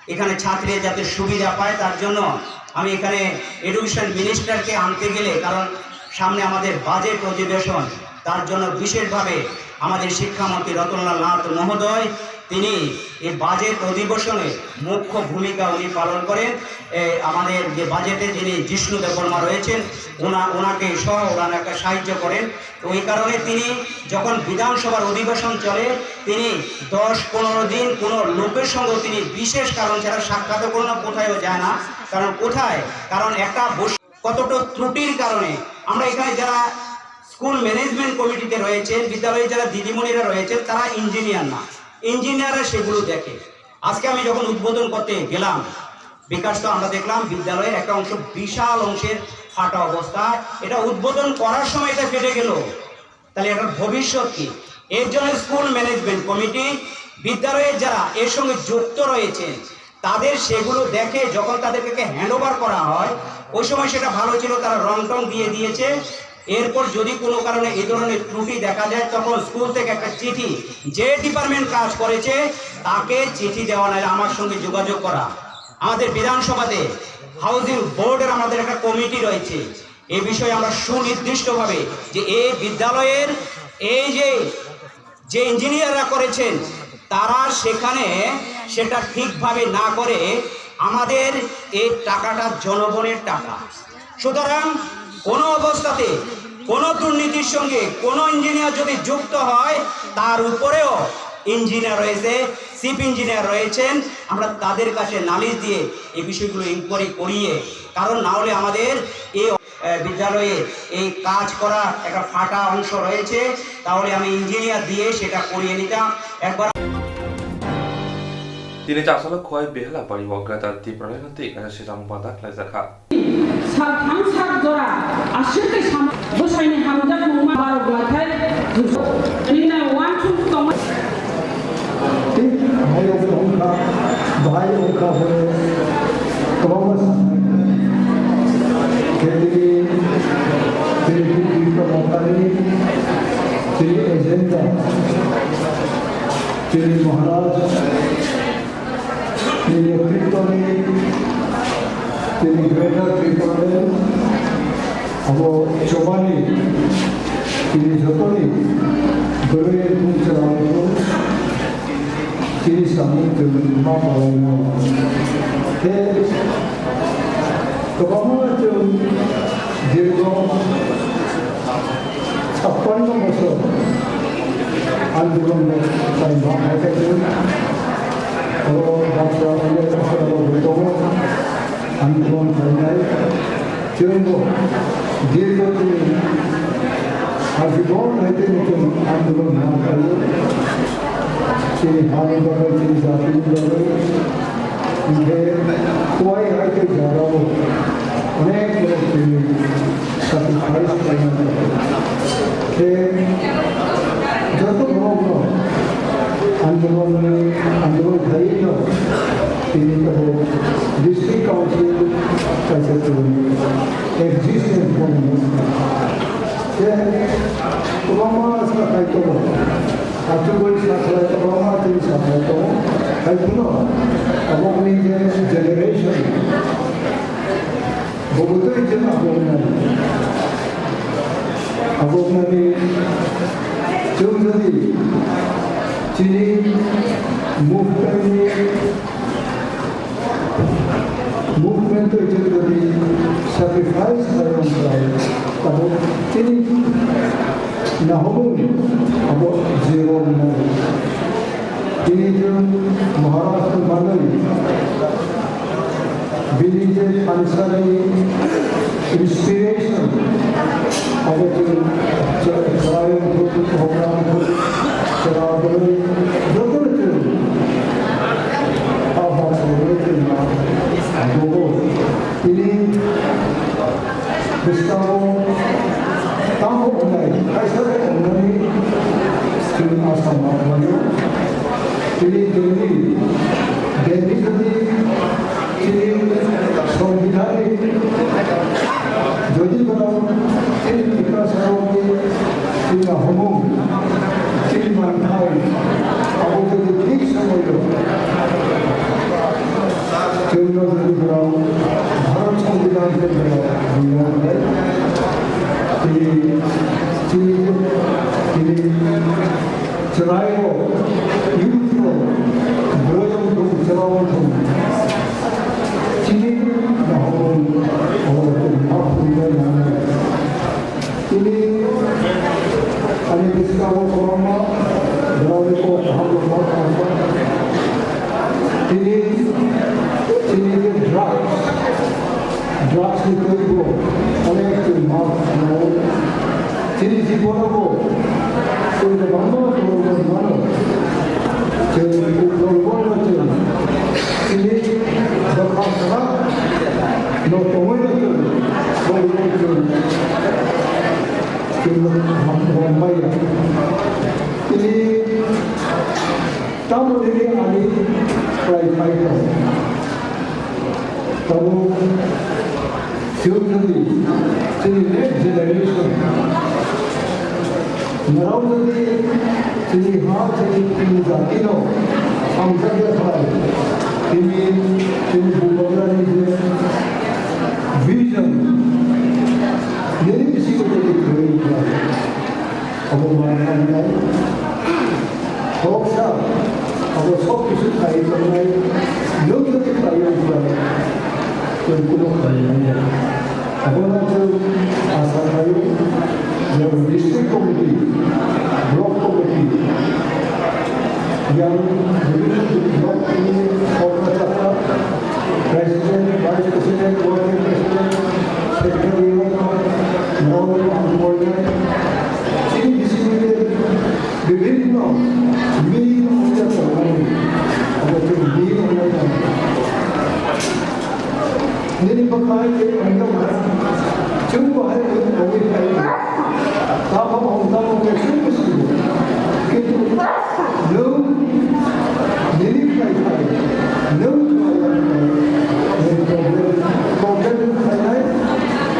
এখানে ছাত্রীরা যাতে সুবিধা পায়, তার জন্য আমি এখানে এডুকেশন মিনিস্টারকে আনতে গেলে, কারণ সামনে আমাদের বাজেট অধিবেশন, তার জন্য বিশেষভাবে আমাদের শিক্ষামন্ত্রী রতনলাল নাথ মহোদয়, তিনি এই বাজেট অধিবেশনে মুখ্য ভূমিকা উনি পালন করেন। এ, আমাদের যে বাজেটে যিনি জিষ্ণু দেববর্মা রয়েছেন, ওনা-, ওনাকে সহ ওনার একটা সাহায্য করেন। তো এই কারণে তিনি যখন বিধানসভার অধিবেশন চলে, তিনি দশ পনেরো দিন কোনো লোকের সঙ্গে তিনি বিশেষ কারণ ছাড়া সাক্ষাৎ কোনো কোথায়ও যায় না। কারণ কোথায়? কারণ একটা বস-, কতটা ত্রুটির কারণে আমরা এখানে যারা স্কুল ম্যানেজমেন্ট কমিটিতে রয়েছে, বিদ্যালয়ে যারা দিদিমণিরা রয়েছে, তারা ইঞ্জিনিয়ার না, ইঞ্জিনিয়াররা সেগুলো দেখে। আজকে আমি যখন উদ্বোধন করতে গেলাম, বিকাশ তো আমরা দেখলাম বিদ্যালয়ের একটা অংশ, বিশাল অংশের ফাটা অবস্থা। এটা উদ্বোধন করার সময় এটা ফেটে গেল, তাহলে এটার ভবিষ্যৎ কি? এর জন্য স্কুল ম্যানেজমেন্ট কমিটি, বিদ্যালয়ের যারা এর সঙ্গে যুক্ত রয়েছে, তাদের সেগুলো দেখে যখন তাদেরকে হ্যান্ড ওভার করা হয়, ওই সময় সেটা ভালো ছিল, তারা রং টং দিয়ে দিয়েছে। এরপর যদি কোনো কারণে এই ধরনের ত্রুটি দেখা যায়, তখন স্কুল থেকে একটা চিঠি, যে ডিপার্টমেন্ট কাজ করেছে, তাকে চিঠি দেওয়া, নাহলে আমার সঙ্গে যোগাযোগ করা। আমাদের বিধানসভাতে হাউজিং বোর্ডের আমাদের একটা কমিটি রয়েছে, এ বিষয়ে আমরা সুনির্দিষ্টভাবে যে এই বিদ্যালয়ের এই যে, যে ইঞ্জিনিয়াররা করেছেন, তারা সেখানে সেটা ঠিকভাবে না করে আমাদের এই টাকাটা জনগণের টাকা। সুতরাং কোনো অবস্থাতে কোনো দুর্নীতির সঙ্গে কোনো ইঞ্জিনিয়ার যদি যুক্ত হয়, তার উপরেও ইঞ্জিনিয়ার রয়েছে, চিফ ইঞ্জিনিয়ার রয়েছেন, আমরা তাদের কাছে নালিশ দিয়ে এই বিষয়গুলো ইনকোয়ারি করিয়ে, কারণ না হলে আমাদের এই, আহ, বিদ্যালয়ে এই কাজ করা একটা ফাটা অংশ রয়েছে, তাহলে আমি ইঞ্জিনিয়ার দিয়ে সেটা করিয়ে নিতাম একবার। Tini Chasalo Khowai Behela Bari o Greater Tipraland twi kaisa swijang banda khlaijakha. Saltham sal jora aswk twi sama bwsaini hamjakmung ma barok lathai. Nini uansuk tongma. Thik hai rok wngkha, bahai wngkha hwnwi kwbangma sanai. Khe tini, tini, tini, tini, tini agenda, tini Maharaj, tini netrito ni, tini Greater Tipraland, abo chobani, tini jotoni, bwrwi bumung chwla rok, tini samung twi ma palai no. Khe kwbangma chwng dirgho chappanno bosor andolon no chai ma hai khe chwng oro bachra rok tongo andolon khainai. Chwngbo dirgho din ajibon hai tei chwng andolon ma khaio. Chini hani bagwi, chini jatini bagwi. Hinkhe Khowai hai tei jagao onek onek chini sacrifice khlaina bagwi. Khe Andolon khlaiwi no tini tabuk district council kaisa twi existence bo nung. Tei kwbangma sa khai tongo. Achugwi sa khlai kwbangma tei sa khlai tongo. Hai phano tabukni je generation Bo bwtwi chwng agoknani, agoknani chwng jodi chini movement ni, movement twi chwng jodi sacrifice khlai wng khlai, abo chini nahomung abo zero wngnai. Tini chwng Maharaj ni manwi, bini je thansa ni inspiration, abo chwng chwrai wngthok, hokra wngthok, chwra bwrwi, jotono chwng, a bwskango chwng ma, bobo. Tini bwskango tamo wngnai, kaisa wngnani chwng asa ma khlaio. Tini Delhi, Delhi jodi chini Songbidanni jodi borok chini Tiprasarokni chini nahomung, chini manthai, abo jodi thik somoio Chwngno jodi borok Bharat Songbidan khe borok buino hwnwi, tini, tini, tini chwrairok, youth rok, bwrwi wng thung, chwla wng thung, chini nahormung, oborok tini ma phunuknai nangnai. Tini ani bwskango kwbangma borokni kok kaham rok ma tongo. Tini, tini je drugs, drugs ni twi bo onek twi ma tongo. Tini jibono bo twi kwbangma borok rok mano. Chwng uklok uklok no chwng tini dopha kwrak no tongwi no chwng, bo chwng, chwng ham-, ham maya. Tini tamo nini ani khlai phai tong. Tabuk chwng jodi chini next generation norok jodi chini ha chini, chini jati no hamjakya khlai, tini, tini Bubagrani je vision nini bisingo jodi kwrwi khlai. Abo manna hinai. Khoroksa abo sob kisu khlai tongnai, nwng jodi khlai wngkha, nwng kuno khlai manya. Abono chwng asa khlaio, jemon district committee, block committee, yang bibhinno block ni khoroksa chapter, president, vice president, working president, secretary, rok, rok, rok, Chini bisingo je bibhinno mil ongya tongnai, abo chwng mil ongya tongnai. Nini bwkhai je ongya wngnai, chwng bo hai ongwi phai. Tamo ong tamo khe chwng bo sini. Kintu nwng nini khlai khlai, nwng khlai khlai, nwng problem, problem khlainai,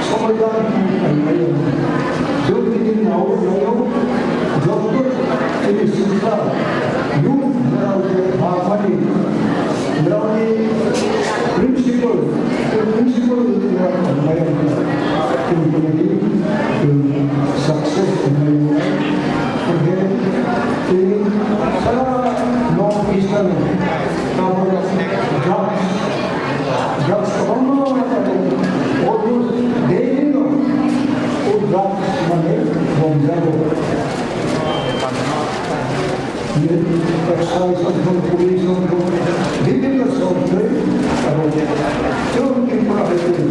somoidan khlainai. Jodi nini nao naio, joto tini sikha, youth, nrao je bapani, nrao ni principal, principal nrao khlainai, tini tini success khlainai. Hwnkhe tini sara North Eastern tabuk drugs, drugs kwbangma tabuk almost daily no o drugs mane bomjago. Excise wngthung, police wngthung, bibhinno songthwi abo chwng Tripura hai twi.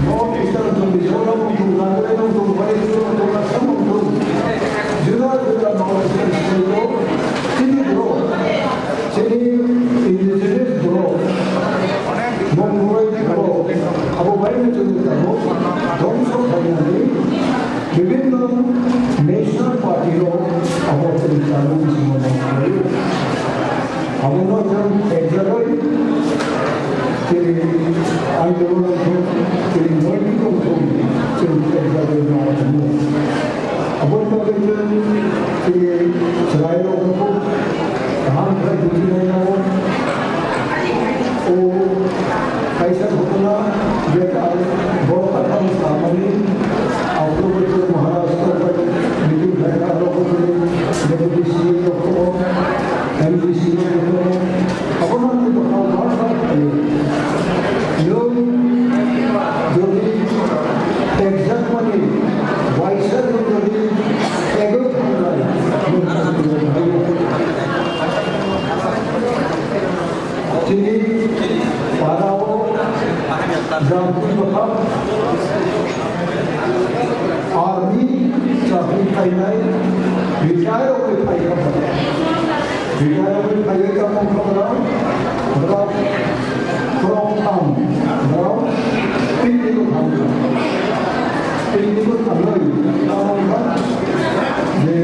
North Eastern wngthung, Mizoram wngthung, Nagaland wngthung, Manipur wngthung, Assam wngthung, juda juda North Eastern state o chini borok, chini indigenous borok, Mongoloi borok, abo bai no chwng tabuk dhongso khlainani bibhinno national party rok abo chwng tabuk bisingo nongkhorwi. Abono chwng phaijagwi chini andolon rok, chini moibi rok chwng phaijagwi ma tongo. Aboni bagwi chwng chini chwrairokno kaham khlai bujinai nango. O kaisa ghotona je borok katham samani, Aphuru Maharaj meeting khlai aro deputy C M rok. M D C no abo no ni dokha bar bar khayo. Nwng jodi exact mani waisa nwng jodi ego thanglai, nwng tini para o jam twi dokha. Army chakri khainai retire wngwi phaikha. Retire wngwi phaiwi tamo wngkha borok, borok khoroktham borok picnic-o thangkha. Picnic-o thangwi tamo wngkha je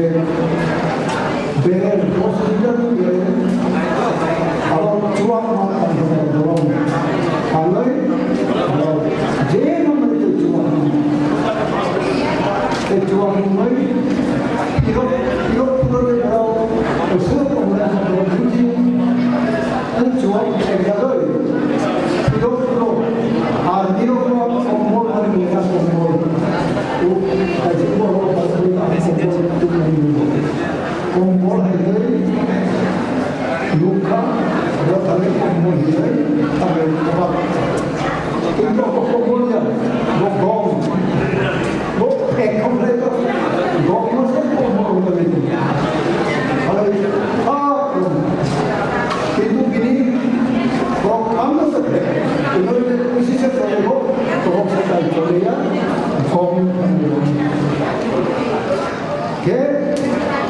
Beren hospital ni beren abo chuak ma tangkha borok. Thangwi borok je no mani tei chuak ma. Tei chuak ni mai pirok, pirok puro ni borok, osok tongnai borok buji. Tei chuak ekjagoi pirok puro. Ar pirok puro kombol mani mungsa kombol. O kaisa borok kombol tungmani. Kombol hai khe nukha, abo thani kombol hinwi thangwi kwbak. Kintu abo kombol ya, bo gom. Bo ekdom lai to gom no se kombol wngwi tong. Alai, ah, kintu bini borok thang no se, kintu bini kusi se chole bo, borok se tai chole ya, gom. Khe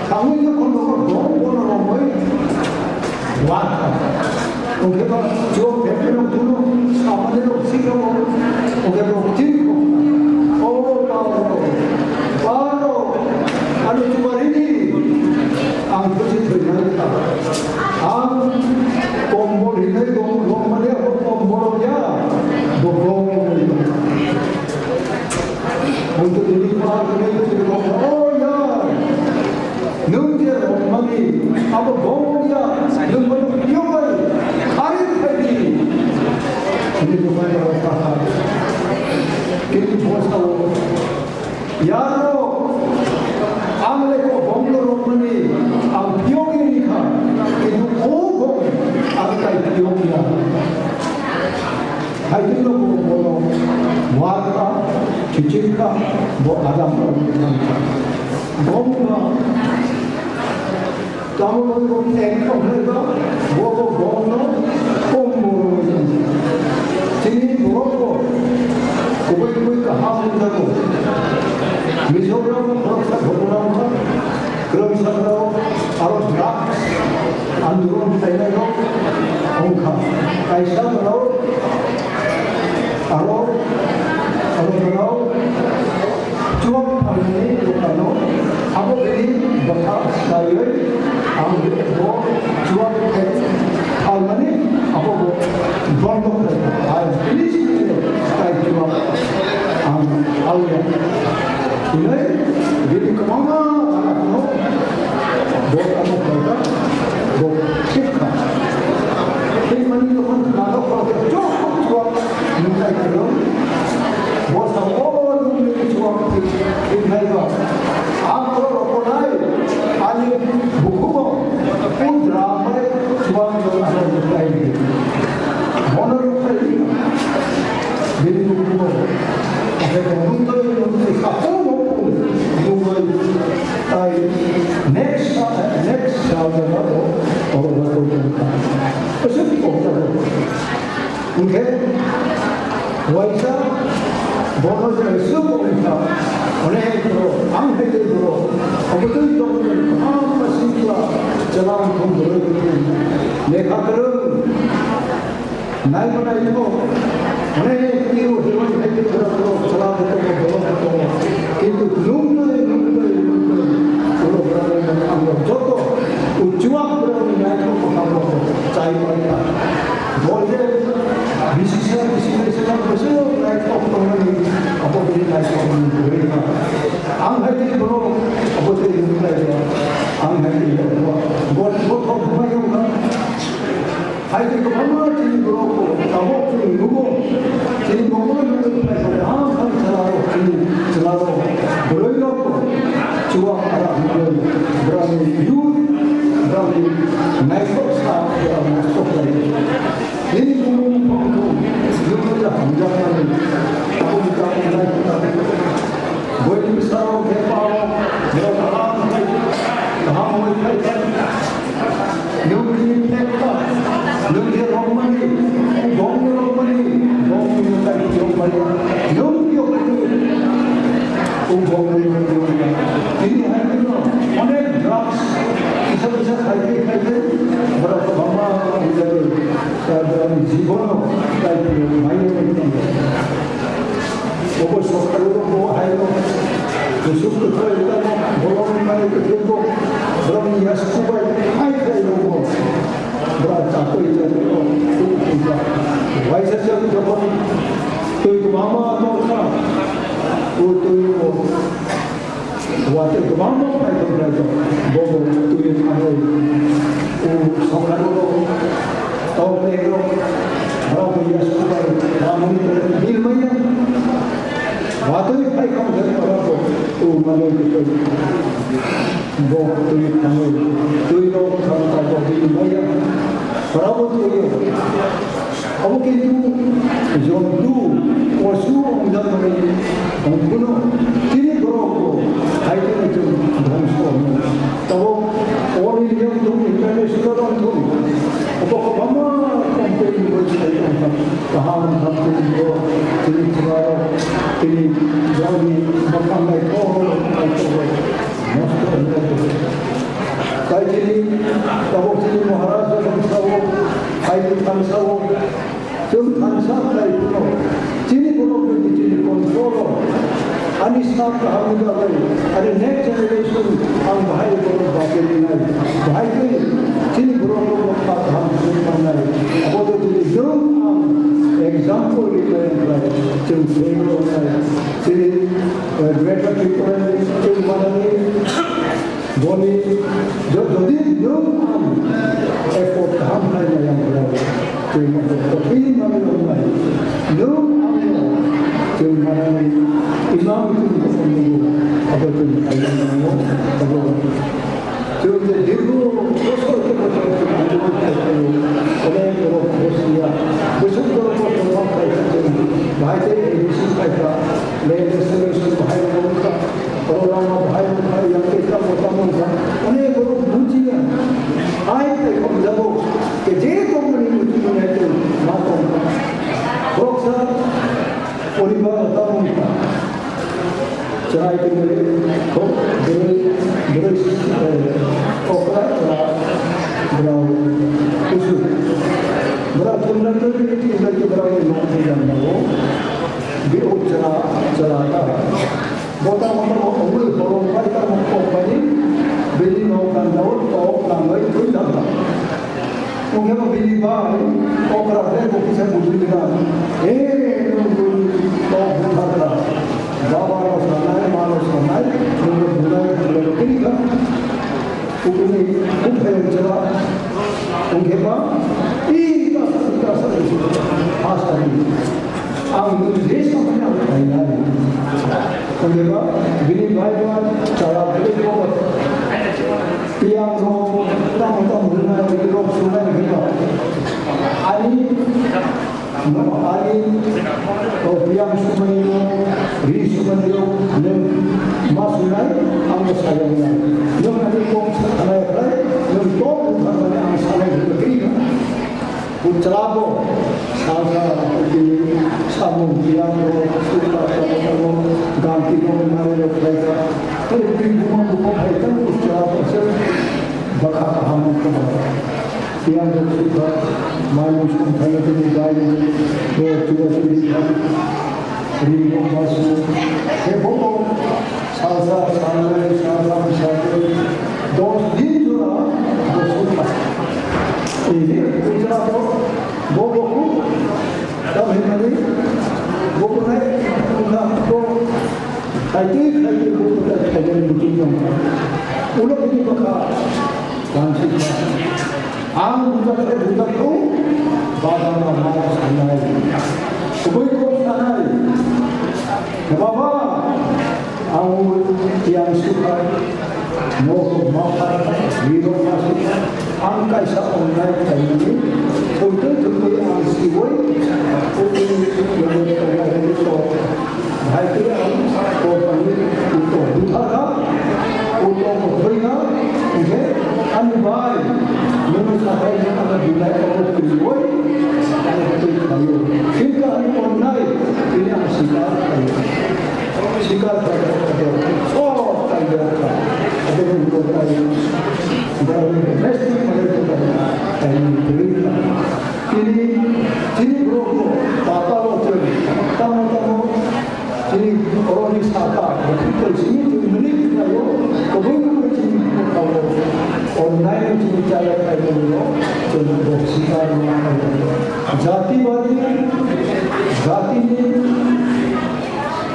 thangwi jokhon rok dong bono romwi wakha. Hwnkhe ba chuak phephe rok phuru samani rok sikha bo. Hwnkhe rok tin kho. O paro, paro, ano chubarini ang khusi thwinai kha. Ang kombol hinai dong, dong mani abo kombol ya, bo kombol. Hwnkhe tini pa hwnwi tini kok, "O ya, nwng je romani abo gong ya, nwng bono phiyogwi kharwi phaidi." Tini buphai rok kha kha. Tini bo sao, "Yarok, ang le kok gong no romani ang phiyogwi rikha, kintu o gong ang tai phiyok ya." Haikhe no bo bono wakha, khichirkha, bo adam rok nangkha. Gom ba, tamo bo bo theng thok nai ba, bo bo gom no kom bo ro. Chini borok bo kubui kubui kaham wngjago. Mizoram borok sa ghotona wngkha. Kwrwngsa borok aro drugs andolon khlainai rok wngkha. Kaisa borok aro, aro borok chuak phalmani dokano abo bini bwkha swlaiwi ang bo chuak phalmani abo bo bondo khlaikha. Ai bini simi tai chuak ang auya. Hinwi bini kwbangma borok no bo tamo khlaijak, bo thik kha. Thik mani jokhon nadok rok jokhon chuak nwng tai kwrwng, bo sa, "O nwng nini chuak thik, thik nai ba." Ang borok rok bo nai, ani bukhugo pun dramai chuak nwng ano nwng tai di. Bono nwng tai di. Bini bukhugo. Abo nwng tai, nwng tai, kha pun, pun, nwng tai. Tai next, next sal jana bo, oro na koi koi ka. Asuk ko ta bo. Hwnkhe waisa bono je asuk ko ka. One hai bro, ang hai de bro. Obo twi to ko, ah, ma sikla, chalang khum bro. Lekha kwrwng. Naibo naibo, onek tiro himani hai tiro borok chwla bo tongo, borok bo tongo. Kintu nung twi, nung twi, nung twi, borok borok ang joto o chuak borok ni naithok bo hamrok bo. Bo je B C C R, B C C R, bo se naitok tongnani, abo tini naitok tongnani kwrwi kha. Ang hai tini bono, abo tini nukhlai ya. Ang hai tini bono, bo, bo thok buma yong kha. Hai tini kwbangma tini borok, abo tini nugo. Tini nokno nukwi phai kha, ang hai chwla rok, tini chwla rok, bwrwi rok, chuwa para hwnwi, borokni youth, borokni naitok sa, borok noktok lai. Nini bumung bumung bumung hamjakmani, tabuk tabuk nai kha. Boini bwsarok khe pao, borok kaham khai, kaham hwnwi khai kha. Nwng khe phlek kha, nwng khe rwkmani, bongni rwkmani, bongni tai phiyok bai, nwng phiyok bai, o bongni rwkmani. Tini hai kheno onek drugs kisa kisa khai khai khai khai, borok kwbangma rijak. Borokni jibono daityo maiyo wngwi tongo. Obo sorkar rok bo haino kusuk kwthai tamo bolongni mani kwthai bo borokni yasku bai hai khlai rok bo borok chakri chakri rok tuk puja. Waisa chakri jokhon twi kwbangma tongkha, o twi bo Watwi kwbangma phai tong phai tong, bobo twi thangwi, o songkharno tong phai rok, borok bo yasku bai, bamoni tong bil maya. Watwi phai tong phai borok bo, o manwi twi, bo twi thangwi, twi rok thang thang bo bil maya. Borok bo twi. Abo kintu jontu, posu, wngjak manwi wngphano, chini borok bo hai kheno chwng dhongso wngo. Tabuk all India wngthung, international wngthung, abo kwbangma company ni bai sai wngkha. Kaham hamtwi bo chini chubarok, chini borokni bwkhang naithok naithok rok nosto wngkha. Tai chini tabuk chini Maharaj rok sao, hai thansa o, Chwng thansa khlai phano, chini borok bai chini control o, ani sak kahamni bagwi, ani next generation ang bahai borok bachai rinai, bahai twi chini borok rok kha kaham phunuknai, abo twi chini nwng ang example riknai khlai, chwng fail wngnai, chini, eh, Greater Tipraland chwng manani, Boni, jo-, jodi nwng ang effort kaham khlai maya, ang khlai, twi maya, twi maya, nwng ang twi maya, imam twi maya, abo twi maya, abo twi maya, dirgho bosor ke bosor twi maya, onek borok bosiya, bwswk borok bosor ma khlai kha, bahai tei A D C khlai kha, legislation bahai rok wng kha. Oro lama bahai wngkha, yang khe tamo tamo wngkha. Onek borok bujiya. Hai tei kok jago. Ke je tongmani muchungmani hai tei ma tongkha. Boksa poribar tamo wngkha. Chwrai tongmani kok bwrwi, bwrwi, eh, okra, okra, brao kusu. Brao thumna twi, twi, twi, brao ni nok twi jang jago. Bi o chwra, chwra ta. Bo tamo tamo wngwi bolong bai tamo kok bai bini nok ganda o tok nangwi thwi thangkha. Wngkhe bo bini bai okra khe bo kisa bujui kha. He nwng bui tok buthar kha. Baba no sanai, ma no sanai, nwng bo bunai, bunai bo kiri kha. Kubuni buphayung chwla wngkhe ba, i kasa, i kasa, i kasa, ha sari. Ang nwng je samani ang khainai. Wngkhe ba, bini bai ba, chwla bwrwi bo, tiyang rok, tamo tamo hwnwi rok sunai hwnba. Ani Ani, o biyang sumani o, ri sumani o, nwng ma sunai, ang bo sayang nai. Nwng ani kok sa khanai khlai, nwng tok wng thangmani ang sanai hwnwi kri kha. O chwla bo, sa sa, tini samung biyang rok, sukha, tamo tamo, ganti rok, nai rok khlai kha. Tei twi buma buma phai kha, o chwla bo se bwkha kaham wng kha. Tiyang rok sukha, mai muchung thangwi tini bai, bo chuba churi kha, ri rok ma su, khe bo salsa, salnai, saltham, salbrwi, dos din jora bo sukha. Tini puja bo, bo boku, tam hinmani, bo kunai, kunai, bo, khaitwi, khaitwi, bo kunai, khaitwi, meeting dong. Ulo ini baka, dan sih. Ang puja khe puja tu, bada ma ma sanai. Kubui ko sanai. Baba, ang yang suka. Nok maphar, rirok masuk, ang kaisa onnai khaimani, thwngtwi thwngtwi ang siwi, thwngtwi thwngtwi thwngtwi thwngtwi hai khe ang kormani utok butharkha, utok thwina, hwnkhe ani bai, nwng sathai nwng ano bilai obo kwrwi, ano twi khlaio. Hwnkhe ani onnai, tini ang sikar khlaio. Sikar khlaio, sok khlaio. Abo ni ulo khlaio. Abo ni best thing khlaio, khlaio. Tini, tini borok bo patalo tei tamo tamo tini borokni saka, people sini tini mani khlaio, koboi koboi tini khlaio. Onnai tini chaya khlaio, tini borok sikar khlaio. Jati badi, jati ni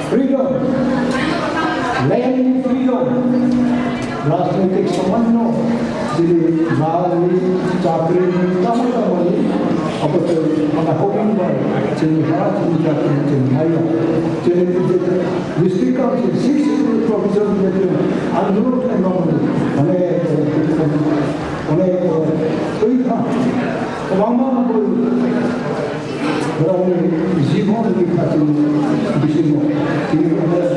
freedom, land freedom, rajnitik samanno, jini malni, chakrini, tamo tamoni, abo tei mana hoping bai, jini ha, jini chakri, jini maya, jini district council, six schedule provision, andolon khlaimani, mane, mane, twi kha, kwbangma abo Borokni jibon ni khatung bisingo tini onek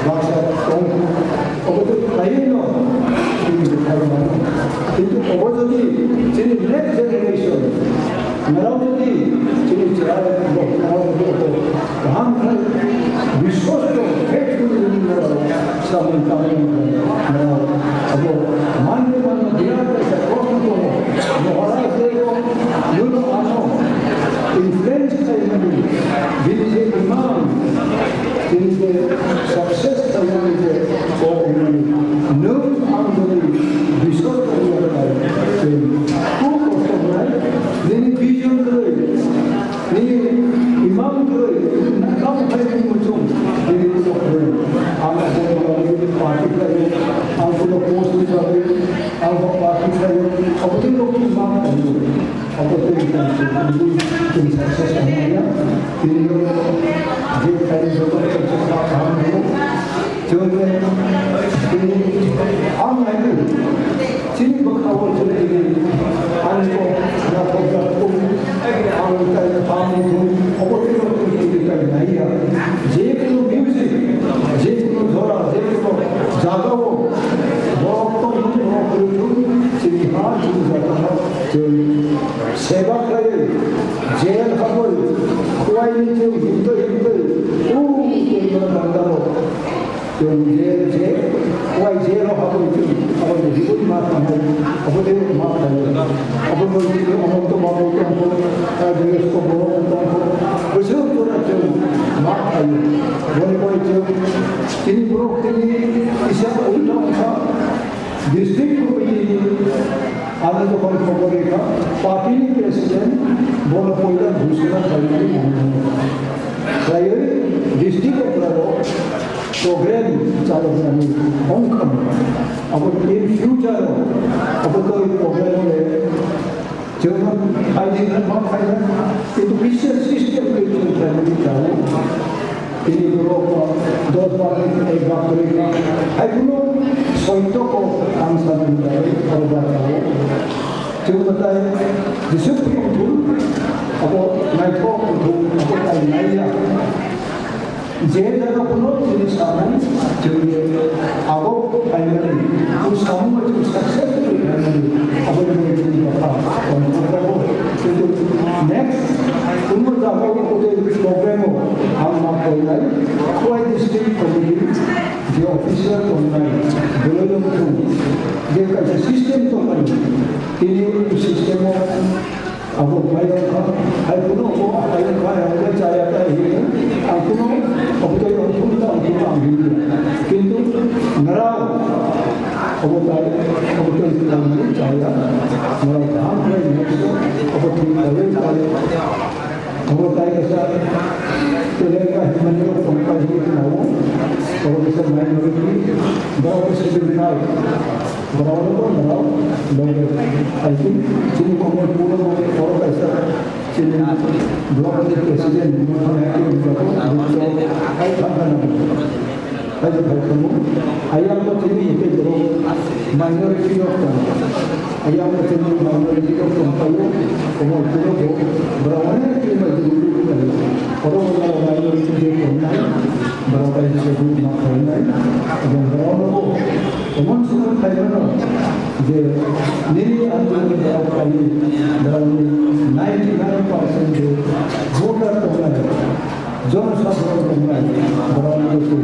baksa tong kho. Obo tei khaino tini khaimano. Kintu obo jodi chini next generation, norok jodi chini chwrai rok, norok jodi obo kaham khe biswas tong, faithful in norok samung tangmani norok obo manwi mano birat kaisa proshno tongo. Maharaj Deo, you know, ano influence khlaimani, bini je imam, bini je success khlaimani je kok hwnmani, nwng ang jodi biswas khlaiya khlai, tei kuk kosto hwnai, nini vision kwrwi, nini imam kwrwi, nini nakam khlai muchung, nini kok kwrwi. Ang abo bagwi party khlaio, ang kuno post ni bagwi, ang bo party khlaio, abo tei kok imam khlaio. Abo tei tini success wngnai ya. Tini je khaini joto kaham wngo. Chwng tini ang nai chini bwkha o chwng tini ang ko na ko ja ko ang tai pam ko obo tei tini kai nai ya. Je kono music, je kono jora, je kono jaga o borok tong tong borok kwrwi tong chini ha chini jaga o. Chwng seba khlaiwi, jail habwi, khuaini chwng himtwi himtwi, u tongmani bandaro. Chwng jail je, khuai jail o habwi chwng, aboni himwi ma thangnai, abo tei ma khlaiwi. Abo bai chini Ananto Babu tongkho, Kailash Babu tongkho, bwswk jora chwng ma khlaiwi. Boni bai chwng, chini borok tini kisa ulta wngkha, district committee ni Ano jokhon khobor rikha, party ni president bono poila ghoshona khlaimani mano. Khlaiwi district o borok program chaloknani ongkha. Abo in future o abo to program le chwng phaidi ma phaida, kintu kisa system ke chwng khlaimani chao. Tini borok dos bak ni ek bak kwrwi kha. Hai kuno soito ko ang sani bai oro ba chao. Chwng batai jesuk tongthung, abo naithok tongthung, abo tai naiya. Je jaga kuno tini samung chwng abo phaimani, o samung chwng successful khlaimani, abo ni bagwi chini bwkha tongthok jago. Kintu next kuno jaga o kotoi problem o ang ma khlainai, Khowai district committee je officer tongnai, belai no thung, je kaisa system tongmani, tini o system o Abo bai wngkha, hai kuno bo hai wngkha, hai wngkha, chaya ta hino, ang kuno, abo tei ang kuno ta, ang kuno ang hino. Kintu nrao, Obo tai, obo tai sinamani chaya. Norok kaham khlai nai, obo thik khlai chaya. Obo tai kaisa teleng kahimani rok tongpai hinwi khna-o. Obo kaisa minority, borok khe schedule tribe. Borok no bo norok loge. I think chini Kamalpur o borok kaisa chini block ni president, Motha Nayake ni jago, Motha Nayake ni jago. Hai thangkha na. Hai thangkha mo. Ayang bo chini ite borok minority rok tong. Ayang bo chini minority rok tong paio. Omo kuro bo borok onek chini minority rok tong paio. Oro bo minority rok tong nai. Borok bai se bu ma khai nai. Abang borok no bo. Emon sumoi khaimano je nini ang nini borok khaini borokni ninety nine percent je voter tongnai, jonosadharon tongnai, borokni je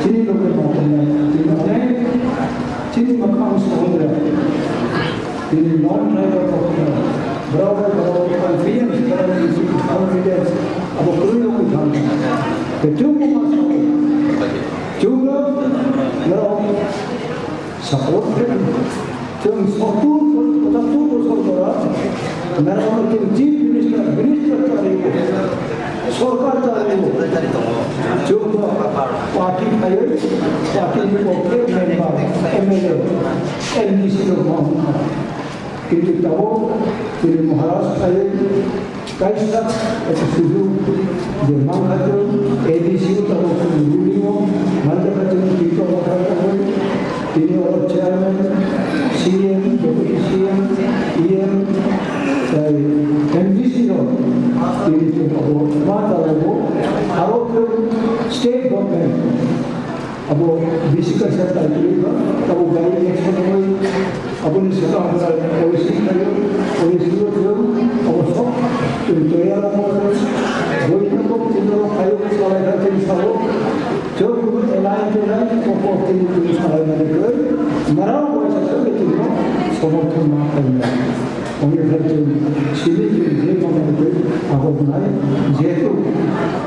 chini loge ma tongnai, chini onek chini makhang sohongra, chini non tribal rok borok bai borok confidence, borok confidence abo kwrwi wngwi thangkha. Tei chwngno ma sao, chwngno norok Support khe chwng sottur, pochattur bosor pora naraino chwng Chief Minister, Minister chariwi, Sorkar chariwi, chwngno party khaiwi, party ni pokhe member, M L A, M D C rok ma wngkha. Kintu tabuk chini Maharaj khaiwi, Kaisa, eko sujuk je mankha chwng, A D C o tabuk chwng ruling o, mankha chwng tito mankha chwng, tini oro chairman, C M, deputy C M, E M, tei M D C rok, tini chwng abo ma chalaio, aro chwng state government. Abo bisi kaisa taikiui ba, abo by election bai, aboni swkang bai O A C khaio, O A C o thwng, abo sok, twi toya rok bo thwng, boi no bo tino rok khaio, salai kha tini sao, chwng bo elai belai, kok kok tini tini salai mani koi, narao bai sa sa tini somorthon ma khainai. Ongya khe chwng simi chwng je mano twi ago wngnai, jehetu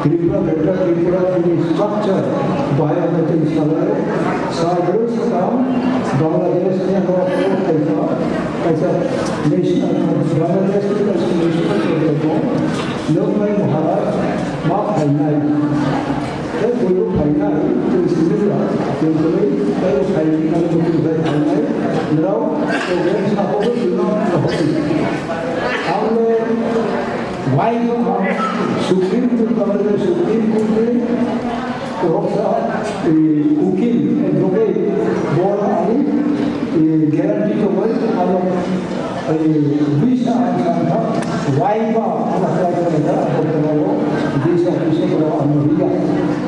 Tripura, Greater Tripura chini structure bai abo chwng salai, salbrwi swkang Bangladesh ni abo kaisa, kaisa national, Bangladesh ni kaisa national project o nuknai Maharaj ma phainai. Tei buino phainai, chwng simi ya, chwng tongwi, tei phainai, tei buino phainai, nrao program sakobo chwngno rohordi. Ang le wai no ang Supreme Court, ang le Supreme Court ni rohorsa, eh, ukil, advocate, bor ani, eh, guarantee tongwi, ang Ai, bisa ang sangkha, waiba ang apply khlaijak, ang tongmani bisa, bisa borok ang riya.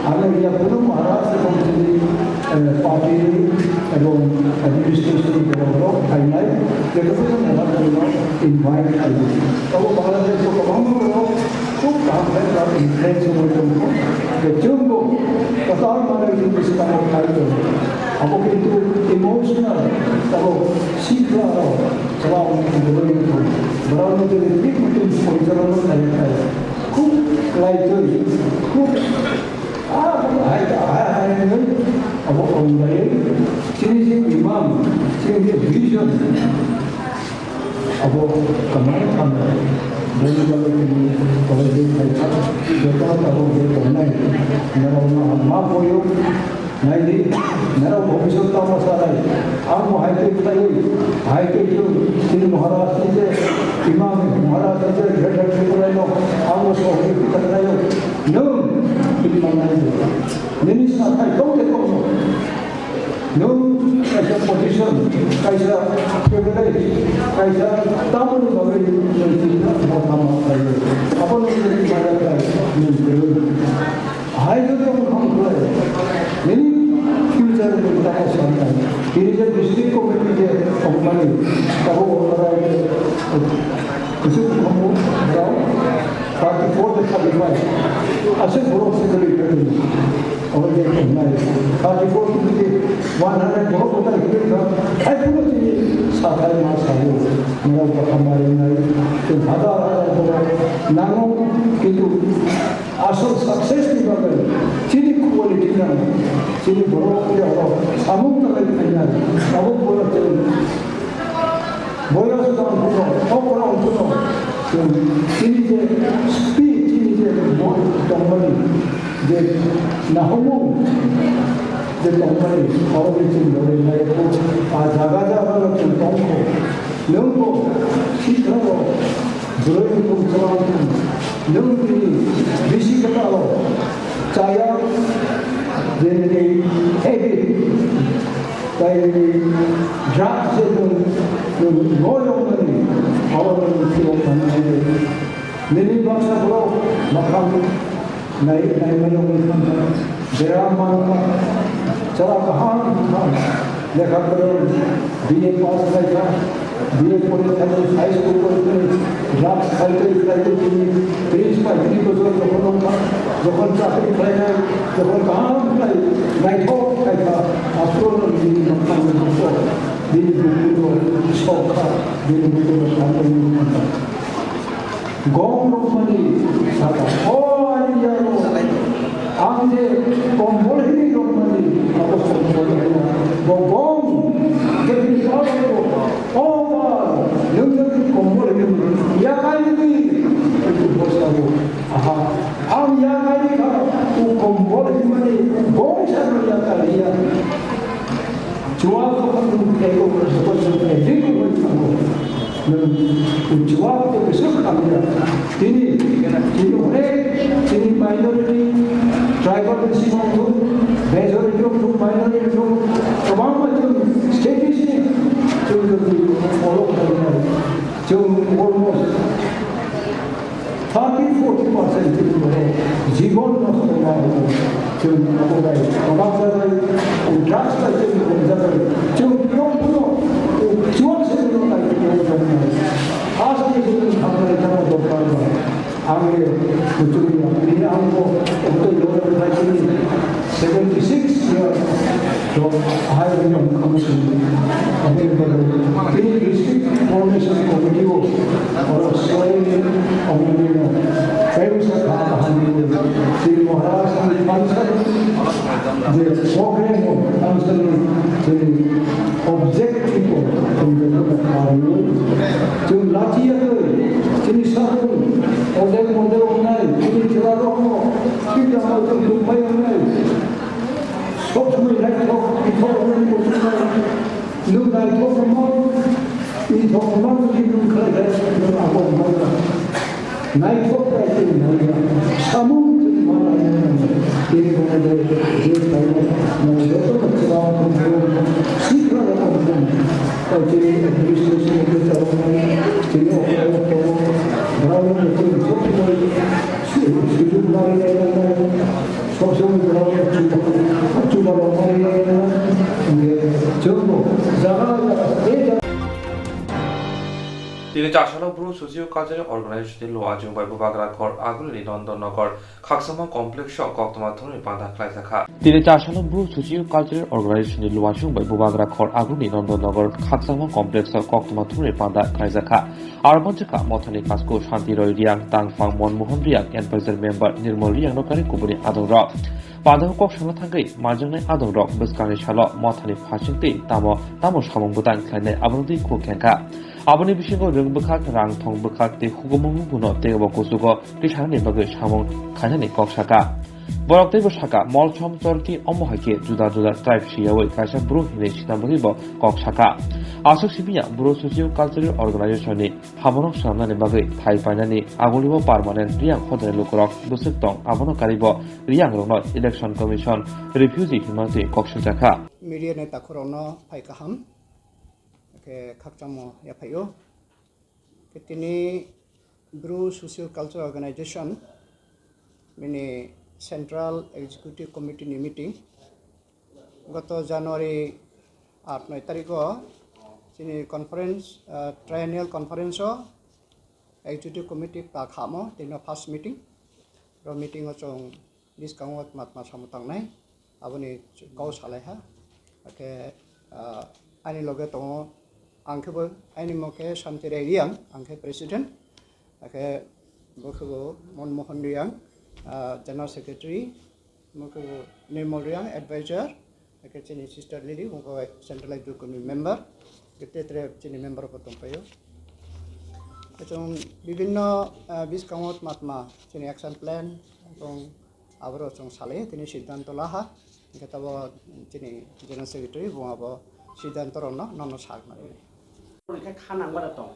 Ang riya, kunu Maharaj ebong chini, eh, party ni ebong administration ni borok rok phainai, joto no Maharaj no invite khlaiwi. Abo Bangladesh o kwbangma borok khub kaham khe influence wngwi tongkho. Je chwngbo kwtal manwi chini bwskango khai tongo. Abo kintu emotional, abo sikla rok. Borok ni twi twi porichalono khlai khlai khub kwlai twi khub ah hai hai hai hai abo ongbai chini je imam chini je vision abo kamai thangnai bini bagwi tini college khai kha joto abo je tongnai norok ma boyo. Naidi, norok bhobishyot tamo sanai. Ang bo hai tei khlaiwi, hai tei chwng, chini Maharaj ni je, Imam Maharaj ni je, Greater Tripura no, ang bo sohorjogita khlaio. Nwng, chini manai je. Nini sathai kok de kok no. Nwng kaisa position, kaisa privilege, kaisa tamoni bagwi nwng chini bo tamo khlaio. Abo nwng chini maya khlai, nwng kwrwi. Hai joto wngkha wngkhe nini future ni tamo sanai. Tini je district committee je wngmani, abo wngmani je kuchuk wngkha rao thirty four to thirty five. Aswk borok se kwrwi kwrwi. Oro je tongnai, thirty four to one hundred borok bo tai hwnwi kha, hai phano chini sathai ma sayo, norok bo hambai wngnai, chwng hazar hazar borok nango, kintu asol success ni bagwi chini quality nango, chini borok je oro samung tanglai phainai, abo bono chwng boyos tong phano, okra wng phano, chwng chini je speed, chini je mo-, tongmani, je nahomung je tongmani, oro ni chwng bo rinai kho, a jaga jaga no chwng tong kho. Nwng bo sikha rok bwrwi nukhung chwla nukhung, nwng bini bisi kwtal o chaya, je nini habit, tai drugs je nwng, nwng no yongmani, abo nwng phiyok thangmani. Nini baksa borok mwkhang nai, naimani wngwi thangkha, beram mankha, chwla kaham wngkha, lekha kwrwng, B A pass khlaikha, B A pore khlaikha, high school pore khlaikha, drugs khlaikha, khlaikha, tini tris bai tris bojor jokhon wngkha, jokhon chakri khlainai, jokhon kaham khlai naithok khlaikha, aswk nini mwkhang nukha, bini bukurok sokha, bini bukurok sakha. Gom rwmani saka, o ani yaro, ang je kombol hini rwmani, abo kombol hini, bo gom, kebini palo, o ba, nwng je kombol hini, yakai hini, itu bosabo, aha, ang yakai hini ka, u kombol hini mani, u gom sa yakai ya. Chuwak jokhon nwng ego, jokhon nwng ego wngwi thango, nwng chuwak to bwswk hamya. Tini, tini onek, tini minority, tribal bisingo wngthok, majority wngthok, minority wngthok, kwbangma chwng statistic chwng jodi follow khlainai, chwng almost thirty, forty percent chini borok jibon nosto ma rwo. Chwng abo bai kwbang jagwi, o drugs bai chwng kwbang jagwi. Chwng phiyok phano o chuwak se no nai phiyok jagwi. First ni chwng thangnai tamo dorkar ba. Ang le kuchuk ya. Bini ang bo oktoi loro bai chini seventy six years to ahai rok wngkha muchung. Aboni bagwi tini district coordination committee o oro soini omoni no tei wngkha kaham ni tini Maharaj ni council je program o council ni tini objective o tini joto no kharwi chwng lachi ya twi tini sabun odek modek wngnai tini chwla rok no tini jama chwng tongpai wngnai. Sok somoi naithok, ithok hwnwi muchungnai. Nwng naithok wngmano, ithok wngmano, nwng khlai khe nwng abo wngmano. Naithok bai tei naiya, samung tei ma naiya nang. Tini bono je, je khlaio, nwng joto no chwla tongthok, sikla no tongthok. Tei tini administration ni bwskango nai, tini okra okra, borok no tini joto no, si-, sujug nai nai nai. Sok somoi borok chuba, chuba rok bai bai no, hingke chwngbo jaga jaga state. Tini Chasalo Bru Socio Cultural Organization ni Luwachung bai Bubagra Khor Agulini Nondon Nogor Khaksama Complex o koktwma thumni panda khlaijak kha. Tini Chasalo Bru Socio Cultural Organization ni Luwachung bai Bubagra Khor Agulini Nondon Nogor Khaksama Complex o koktwma thumni panda khlaijak kha. Aro manjakha Mothani Kasku Shanti Roy Riang, Tangphang Monmohon Riang, Advisor Member Nirmal Riang no kari kubuni adongrok. Pandao kok sana thangwi manjaknai adongrok bwskangni salo Mothani phasing twi tamo tamo samung bwtang khlainai abono twi khuk khenkha. Aboni bisingo rwng bwkhak, rang thong bwkhak tei hukumu buno teibo kuchugo tisanani bagwi samung khainani kok sakha. Borok teibo sakha, Molsom Chorki omo hai khe juda juda tribe siyaui kaisa bru hinwi sinamwgwi bo kok sakha. Aswk simi ya Bru Socio Cultural Organization ni haborok swnamnani bagwi thai painani agulio permanent Riang hodani lukurok bwswk tong, abono karibo Riang rokno Election Commission refugee hinmantwi kok sukjakha. Media ni takhurokno phai kaham, khe khakchangmo yaphaio. Khe tini Bru Socio Cultural Organization bini Central Executive Committee ni meeting goto January aat noi tarikh o chini conference, ah, triennial conference o Executive Committee ta khamo tini first meeting. Ro meeting o chwng bwskango tma tma samung tangnai, aboni kok salai ha. Hakhe, ah, ani loge tongo, ang khe bo, ani mung khe Santirai Reang, ang khe president. Hakhe bo khe bo Monmohan Reang, ah, general secretary, bo khe bo Nirmal Reang, advisor. Hakhe chini sister Lily, bo khe central executive committee member. Hakhe tre tre chini member bo tongpaio. Chwng bibinno, ah, bwskango tma tma chini action plan, tong Aboro chwng salai tini siddhanto laha, hingke tabo chini general secretary bo abo siddhanto rokno nono sak nai. Hingke kha nangma da tong.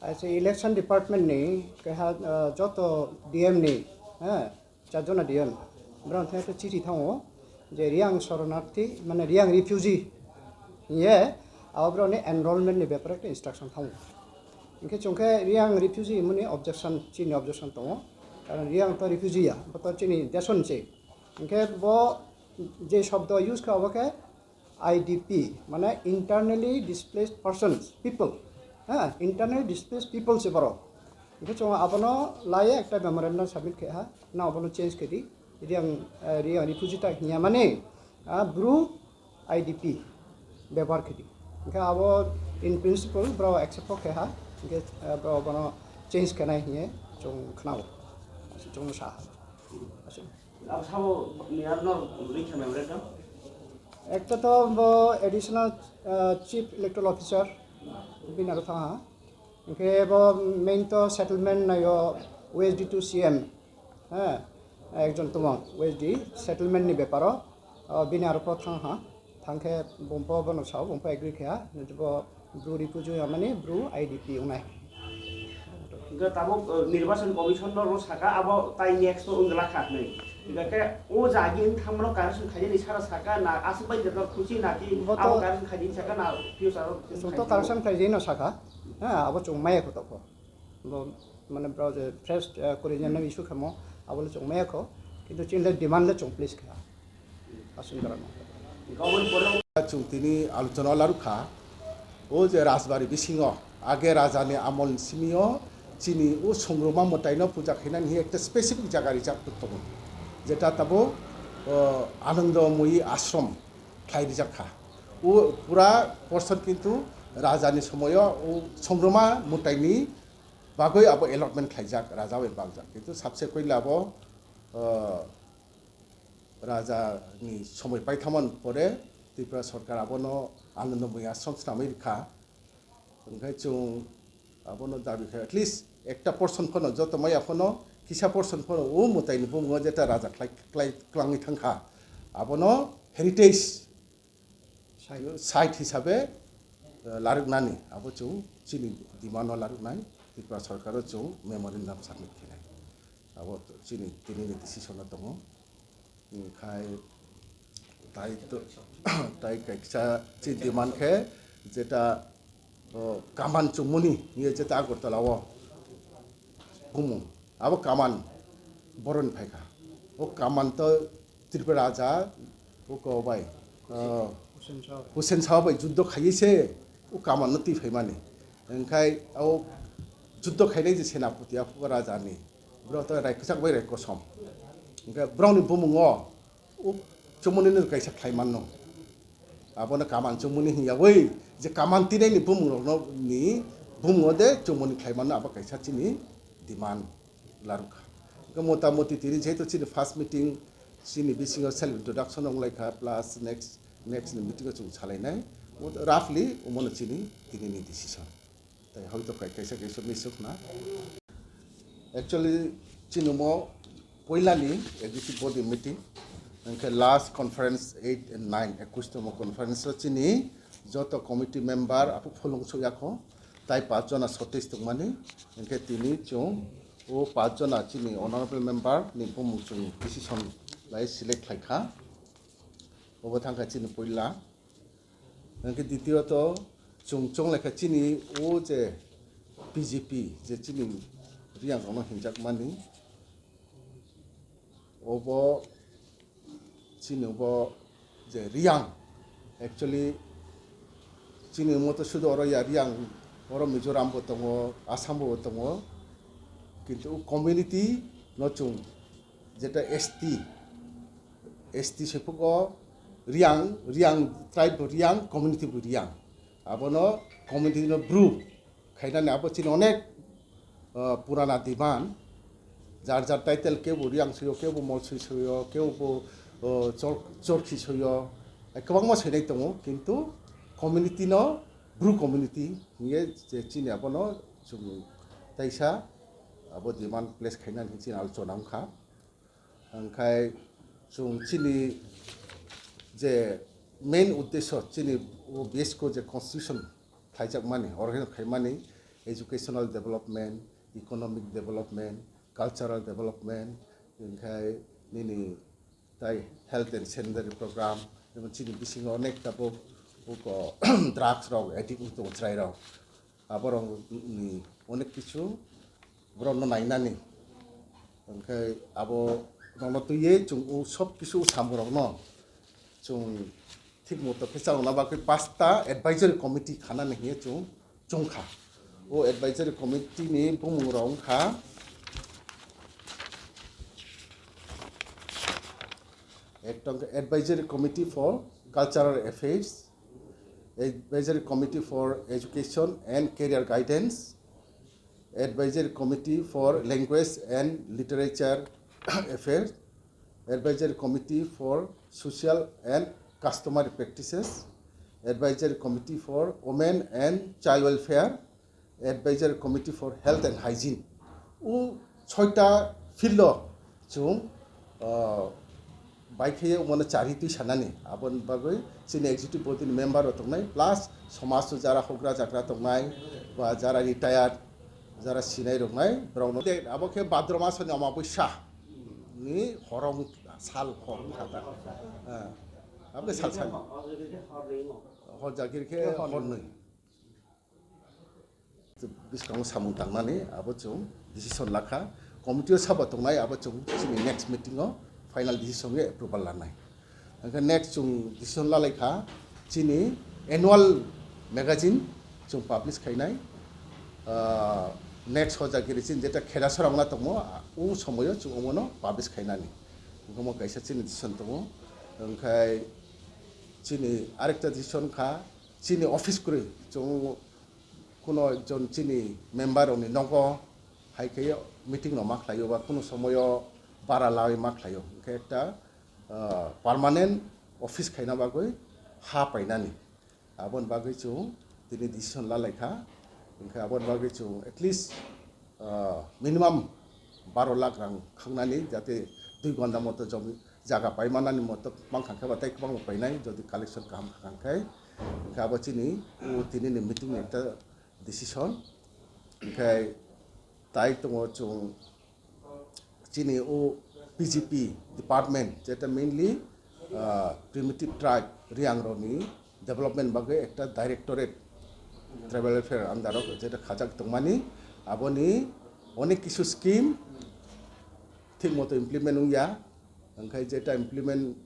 Aise election department ni keha, ah, joto D M ni, ha, charjona D M, borok thai chithi thango je Reang soronarthi, mane Reang refugee hiye, abo borok ni enrollment ni bepare instruction thango. Hingke chwng khe Reang refugee hwnmani objection, chini objection tongo. Karon Reang to refugee ya, bo to chini desoni se. Hingke bo je shobdo use kha, obo khe I D P, mane internally displaced persons, people. Ha, internally displaced people se borok. Hingke chwng abono laiye ekta memorandum submit khe ha, na obono change khe di. Reang, eh, Reang refugee ta hinya mani, ah, Bru I D P bebohar khe di. Hingke abo in principle borok accept khe ha, hingke, eh, borok bono change khe nai hinye chwng khnao, chwng sa ha. Abo sabo ni arno rikha memorandum? Ekta to bo additional, eh, chief electoral officer bini aro thang ha. Hingke bo main to settlement naio O S D to C M, ha, ekjon tumung O S D settlement ni beparo, o, bini aro po thang ha, thang khe bumpo bono sao, bumpo agree khe ha, bo Bru refugee ya mani Bru I D P wngnai. Hingke tabuk, eh, Nirbachan Commission no ro saka abo tai next no wngla kha hwnwi. Hingke o jagi wng thangmano correction khainani sara saka na aswk bai jagao khusi na ki Bo to abo correction khainani saka na future o Chwng to khainani? Correction khaijai no saka, ha, abo chwng maya kho tokho. Bo, mane, bro je fresh, eh, kuri je nang issue khamo, abo le chwng maya kho, kintu chini le demand le chwng please kha. Aswng dara no. Chwng tini alochona larwkha, o je Rajbari bisingo, age raja ni amol ni simi o chini o songroma mwtai no puja khainani hi ekta specific jaga rijak tongo, jeta tabo, o, Anandamoyi Ashram khlai rijak kha. O pura portion kintu raja ni somoyo o songroma mwtai ni bagwi abo allotment khlaijak, raja bai bagjak. Kintu subsequently abo, o, raja ni somoi paithamani pore Tripura sorkar abono Anandamoyi Ashram swnamwi rikha. Hwnkhe chwng abono dabi khe at least ekta portion phano, joto maya phano kisa portion phano o mwtai ni bumungo jeta raja khlai, khlai, klangwi thangkha, abono heritage site hisabe, eh, larwknani abo chwng chini demand no larwknai, Tripura sorkar o chwng memorandum submit khainai. Abo chini tini ni decision o tongo. Khai tai to, tai kaisa chini demand khe jeta, o, kaman chumuni ye jeta Agartala o bumung. Abo kaman boroni phaikha. O kaman to Tripura raja, o ko bai, o, Hussein Shah. Hussein Shah bai juddo khaiye se o kaman no twi phaimani. Engkhai o juddo khainai je senapati, a raja ni. Bro to rai kwchak bai rai kosom. Engkhe broni bumung o o chumuni no kaisa khlai manno. Abono kaman chumuni hinya oi, je kaman tinai ni bumung rok no ni bumung o de chumuni khlai manno, abo kaisa chini demand larwkha. Engkhe mota moti tini jehetu chini first meeting, chini bisingo self introduction onglaikha, plus next, next ni meeting o chwng salainai. Roughly omono chini tini ni decision. Tai hoito kai kaisa kaisa misuk na. Actually, chini mo poila ni executive body meeting, hingke last conference eight and nine, ekush tomo conference o chini joto committee member aphuk phulung suyakho, tai pach jona shortage tongmani, hingke tini chwng o pach jona chini honorable member ni bumung chwng decision lai select khlaikha. Obo thangkha chini poila. Hingke ditiyot chwng chonglai kha chini o je B J P je chini Reang rokno hinjak mani, obo chini bo je Reang, actually chini moto sudu oro ya Reang, oro Mizoram bo tongo, Assam bo tongo, kintu o community no chwng jeta S T, S T sephugo Riang, Riang tribe bo Riang, community bo Riang. Abono community no Bru khainani abo chini onek, uh, purana demand. Jar jar title kebo Riang soyo, kebo Molsoi soyo, kebo, uh, Chor-, Chorkhi soyo. Kwbangma soinai tongo, kintu community no Bru community hinge je chini abono chwng taisa abo demand place khainani chini alochona wngkha. Hwnkhai chwng chini je main uddesho chini o B S ko je constitution khlaijakmani, oro khaimani educational development, economic development, cultural development, hwnkhai nini tai health and sanitary program, jemon chini bisingo onek tabuk drugs rok addict wng tongo chwrai rok. Aborokni onek kichu borokno nainani. Hwnkhe abo rokno twiwi chwng o sob kisu samung rokno chwng thik moto khe chalokna bagwi pasta advisory committee khanani hinwi chwng chwngkha. O advisory committee ni bumung rok wngkha, ekta wngkha Advisory Committee for Cultural Affairs, Advisory Committee for Education and Career Guidance, Advisory Committee for Language and Literature Affairs, Advisory Committee for Social and Customary Practices, Advisory Committee for Women and Child Welfare, Advisory Committee for Health and Hygiene. O soita field o chwng, ah, bai khe mane chari twi sanani. Aboni bagwi chini executive body ni member rok tongnai, plus somaj o jara hogra jagra tongnai, ba jara retired, jara sinai roknai, borok no. Abo khe Bhadra masoni Amabusa ni horong sal hor kha ta. Ah, abo khe sal sal. Hor jagir khe hornwi. Bwskango samung tangnani abo chwng decision lakha, committee o sabo tongnai abo chwng chini next meeting o final decision khe approval lanai. Hwnkhe next chwng decision lalaikha chini annual magazine chwng publish khainai. Ah, next hojagiri chini jeta kheda sorongna tongmo o somoyo chwng omono publish khainani. Omo kaisa chini decision tongo. Hwnkhe chini arekta decision kha chini office kwrwi chwng kuno ekjon chini member rokni nogo hai khe meeting rok ma khlaio ba kuno somoyo bara laiwi ma khlaio, hwnkhe ekta, ah, permanent office khaina bagwi ha painani. Aboni bagwi chwng tini decision lalaikha, hwnkhe aboni bagwi chwng at least, ah, minimum baro lakh rang khangnani, jate dui gonda moto jomi jaga paimanani moto mangkha khe ba tei kwbangma painai, jodi collection kaham kha khe. Hwnkhe abo chini o tini ni meeting ni ekta decision. Hwnkhe tai tongo chwng chini o P G P department, jeta mainly, ah, primitive tribe Riang rokni development bagwi ekta directorate tribal welfare under o jeta khajak tongmani, aboni onek kisu scheme thik moto implement wngya, hwnkhe jeta implement,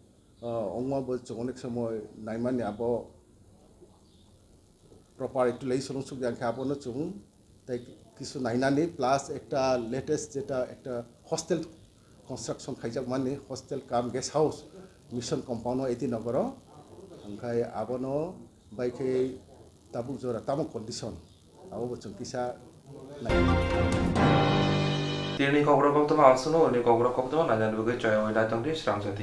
ah, wngma bo chwng onek somoi naimani abo proper utilization wng sukya, hwnkhe abono chwng tei kisu nainani plus ekta latest jeta ekta hostel construction khaijakmani, hostel cum guest house Mission Compound o eighty nogoro, hwnkhe abono bai khe tabuk jora tamo condition abo bo chwng kisa nai. Tini kokrok koktwma ang suno, uni kokrok koktwma nainani bagwi choyang oi naitongdi srang jati.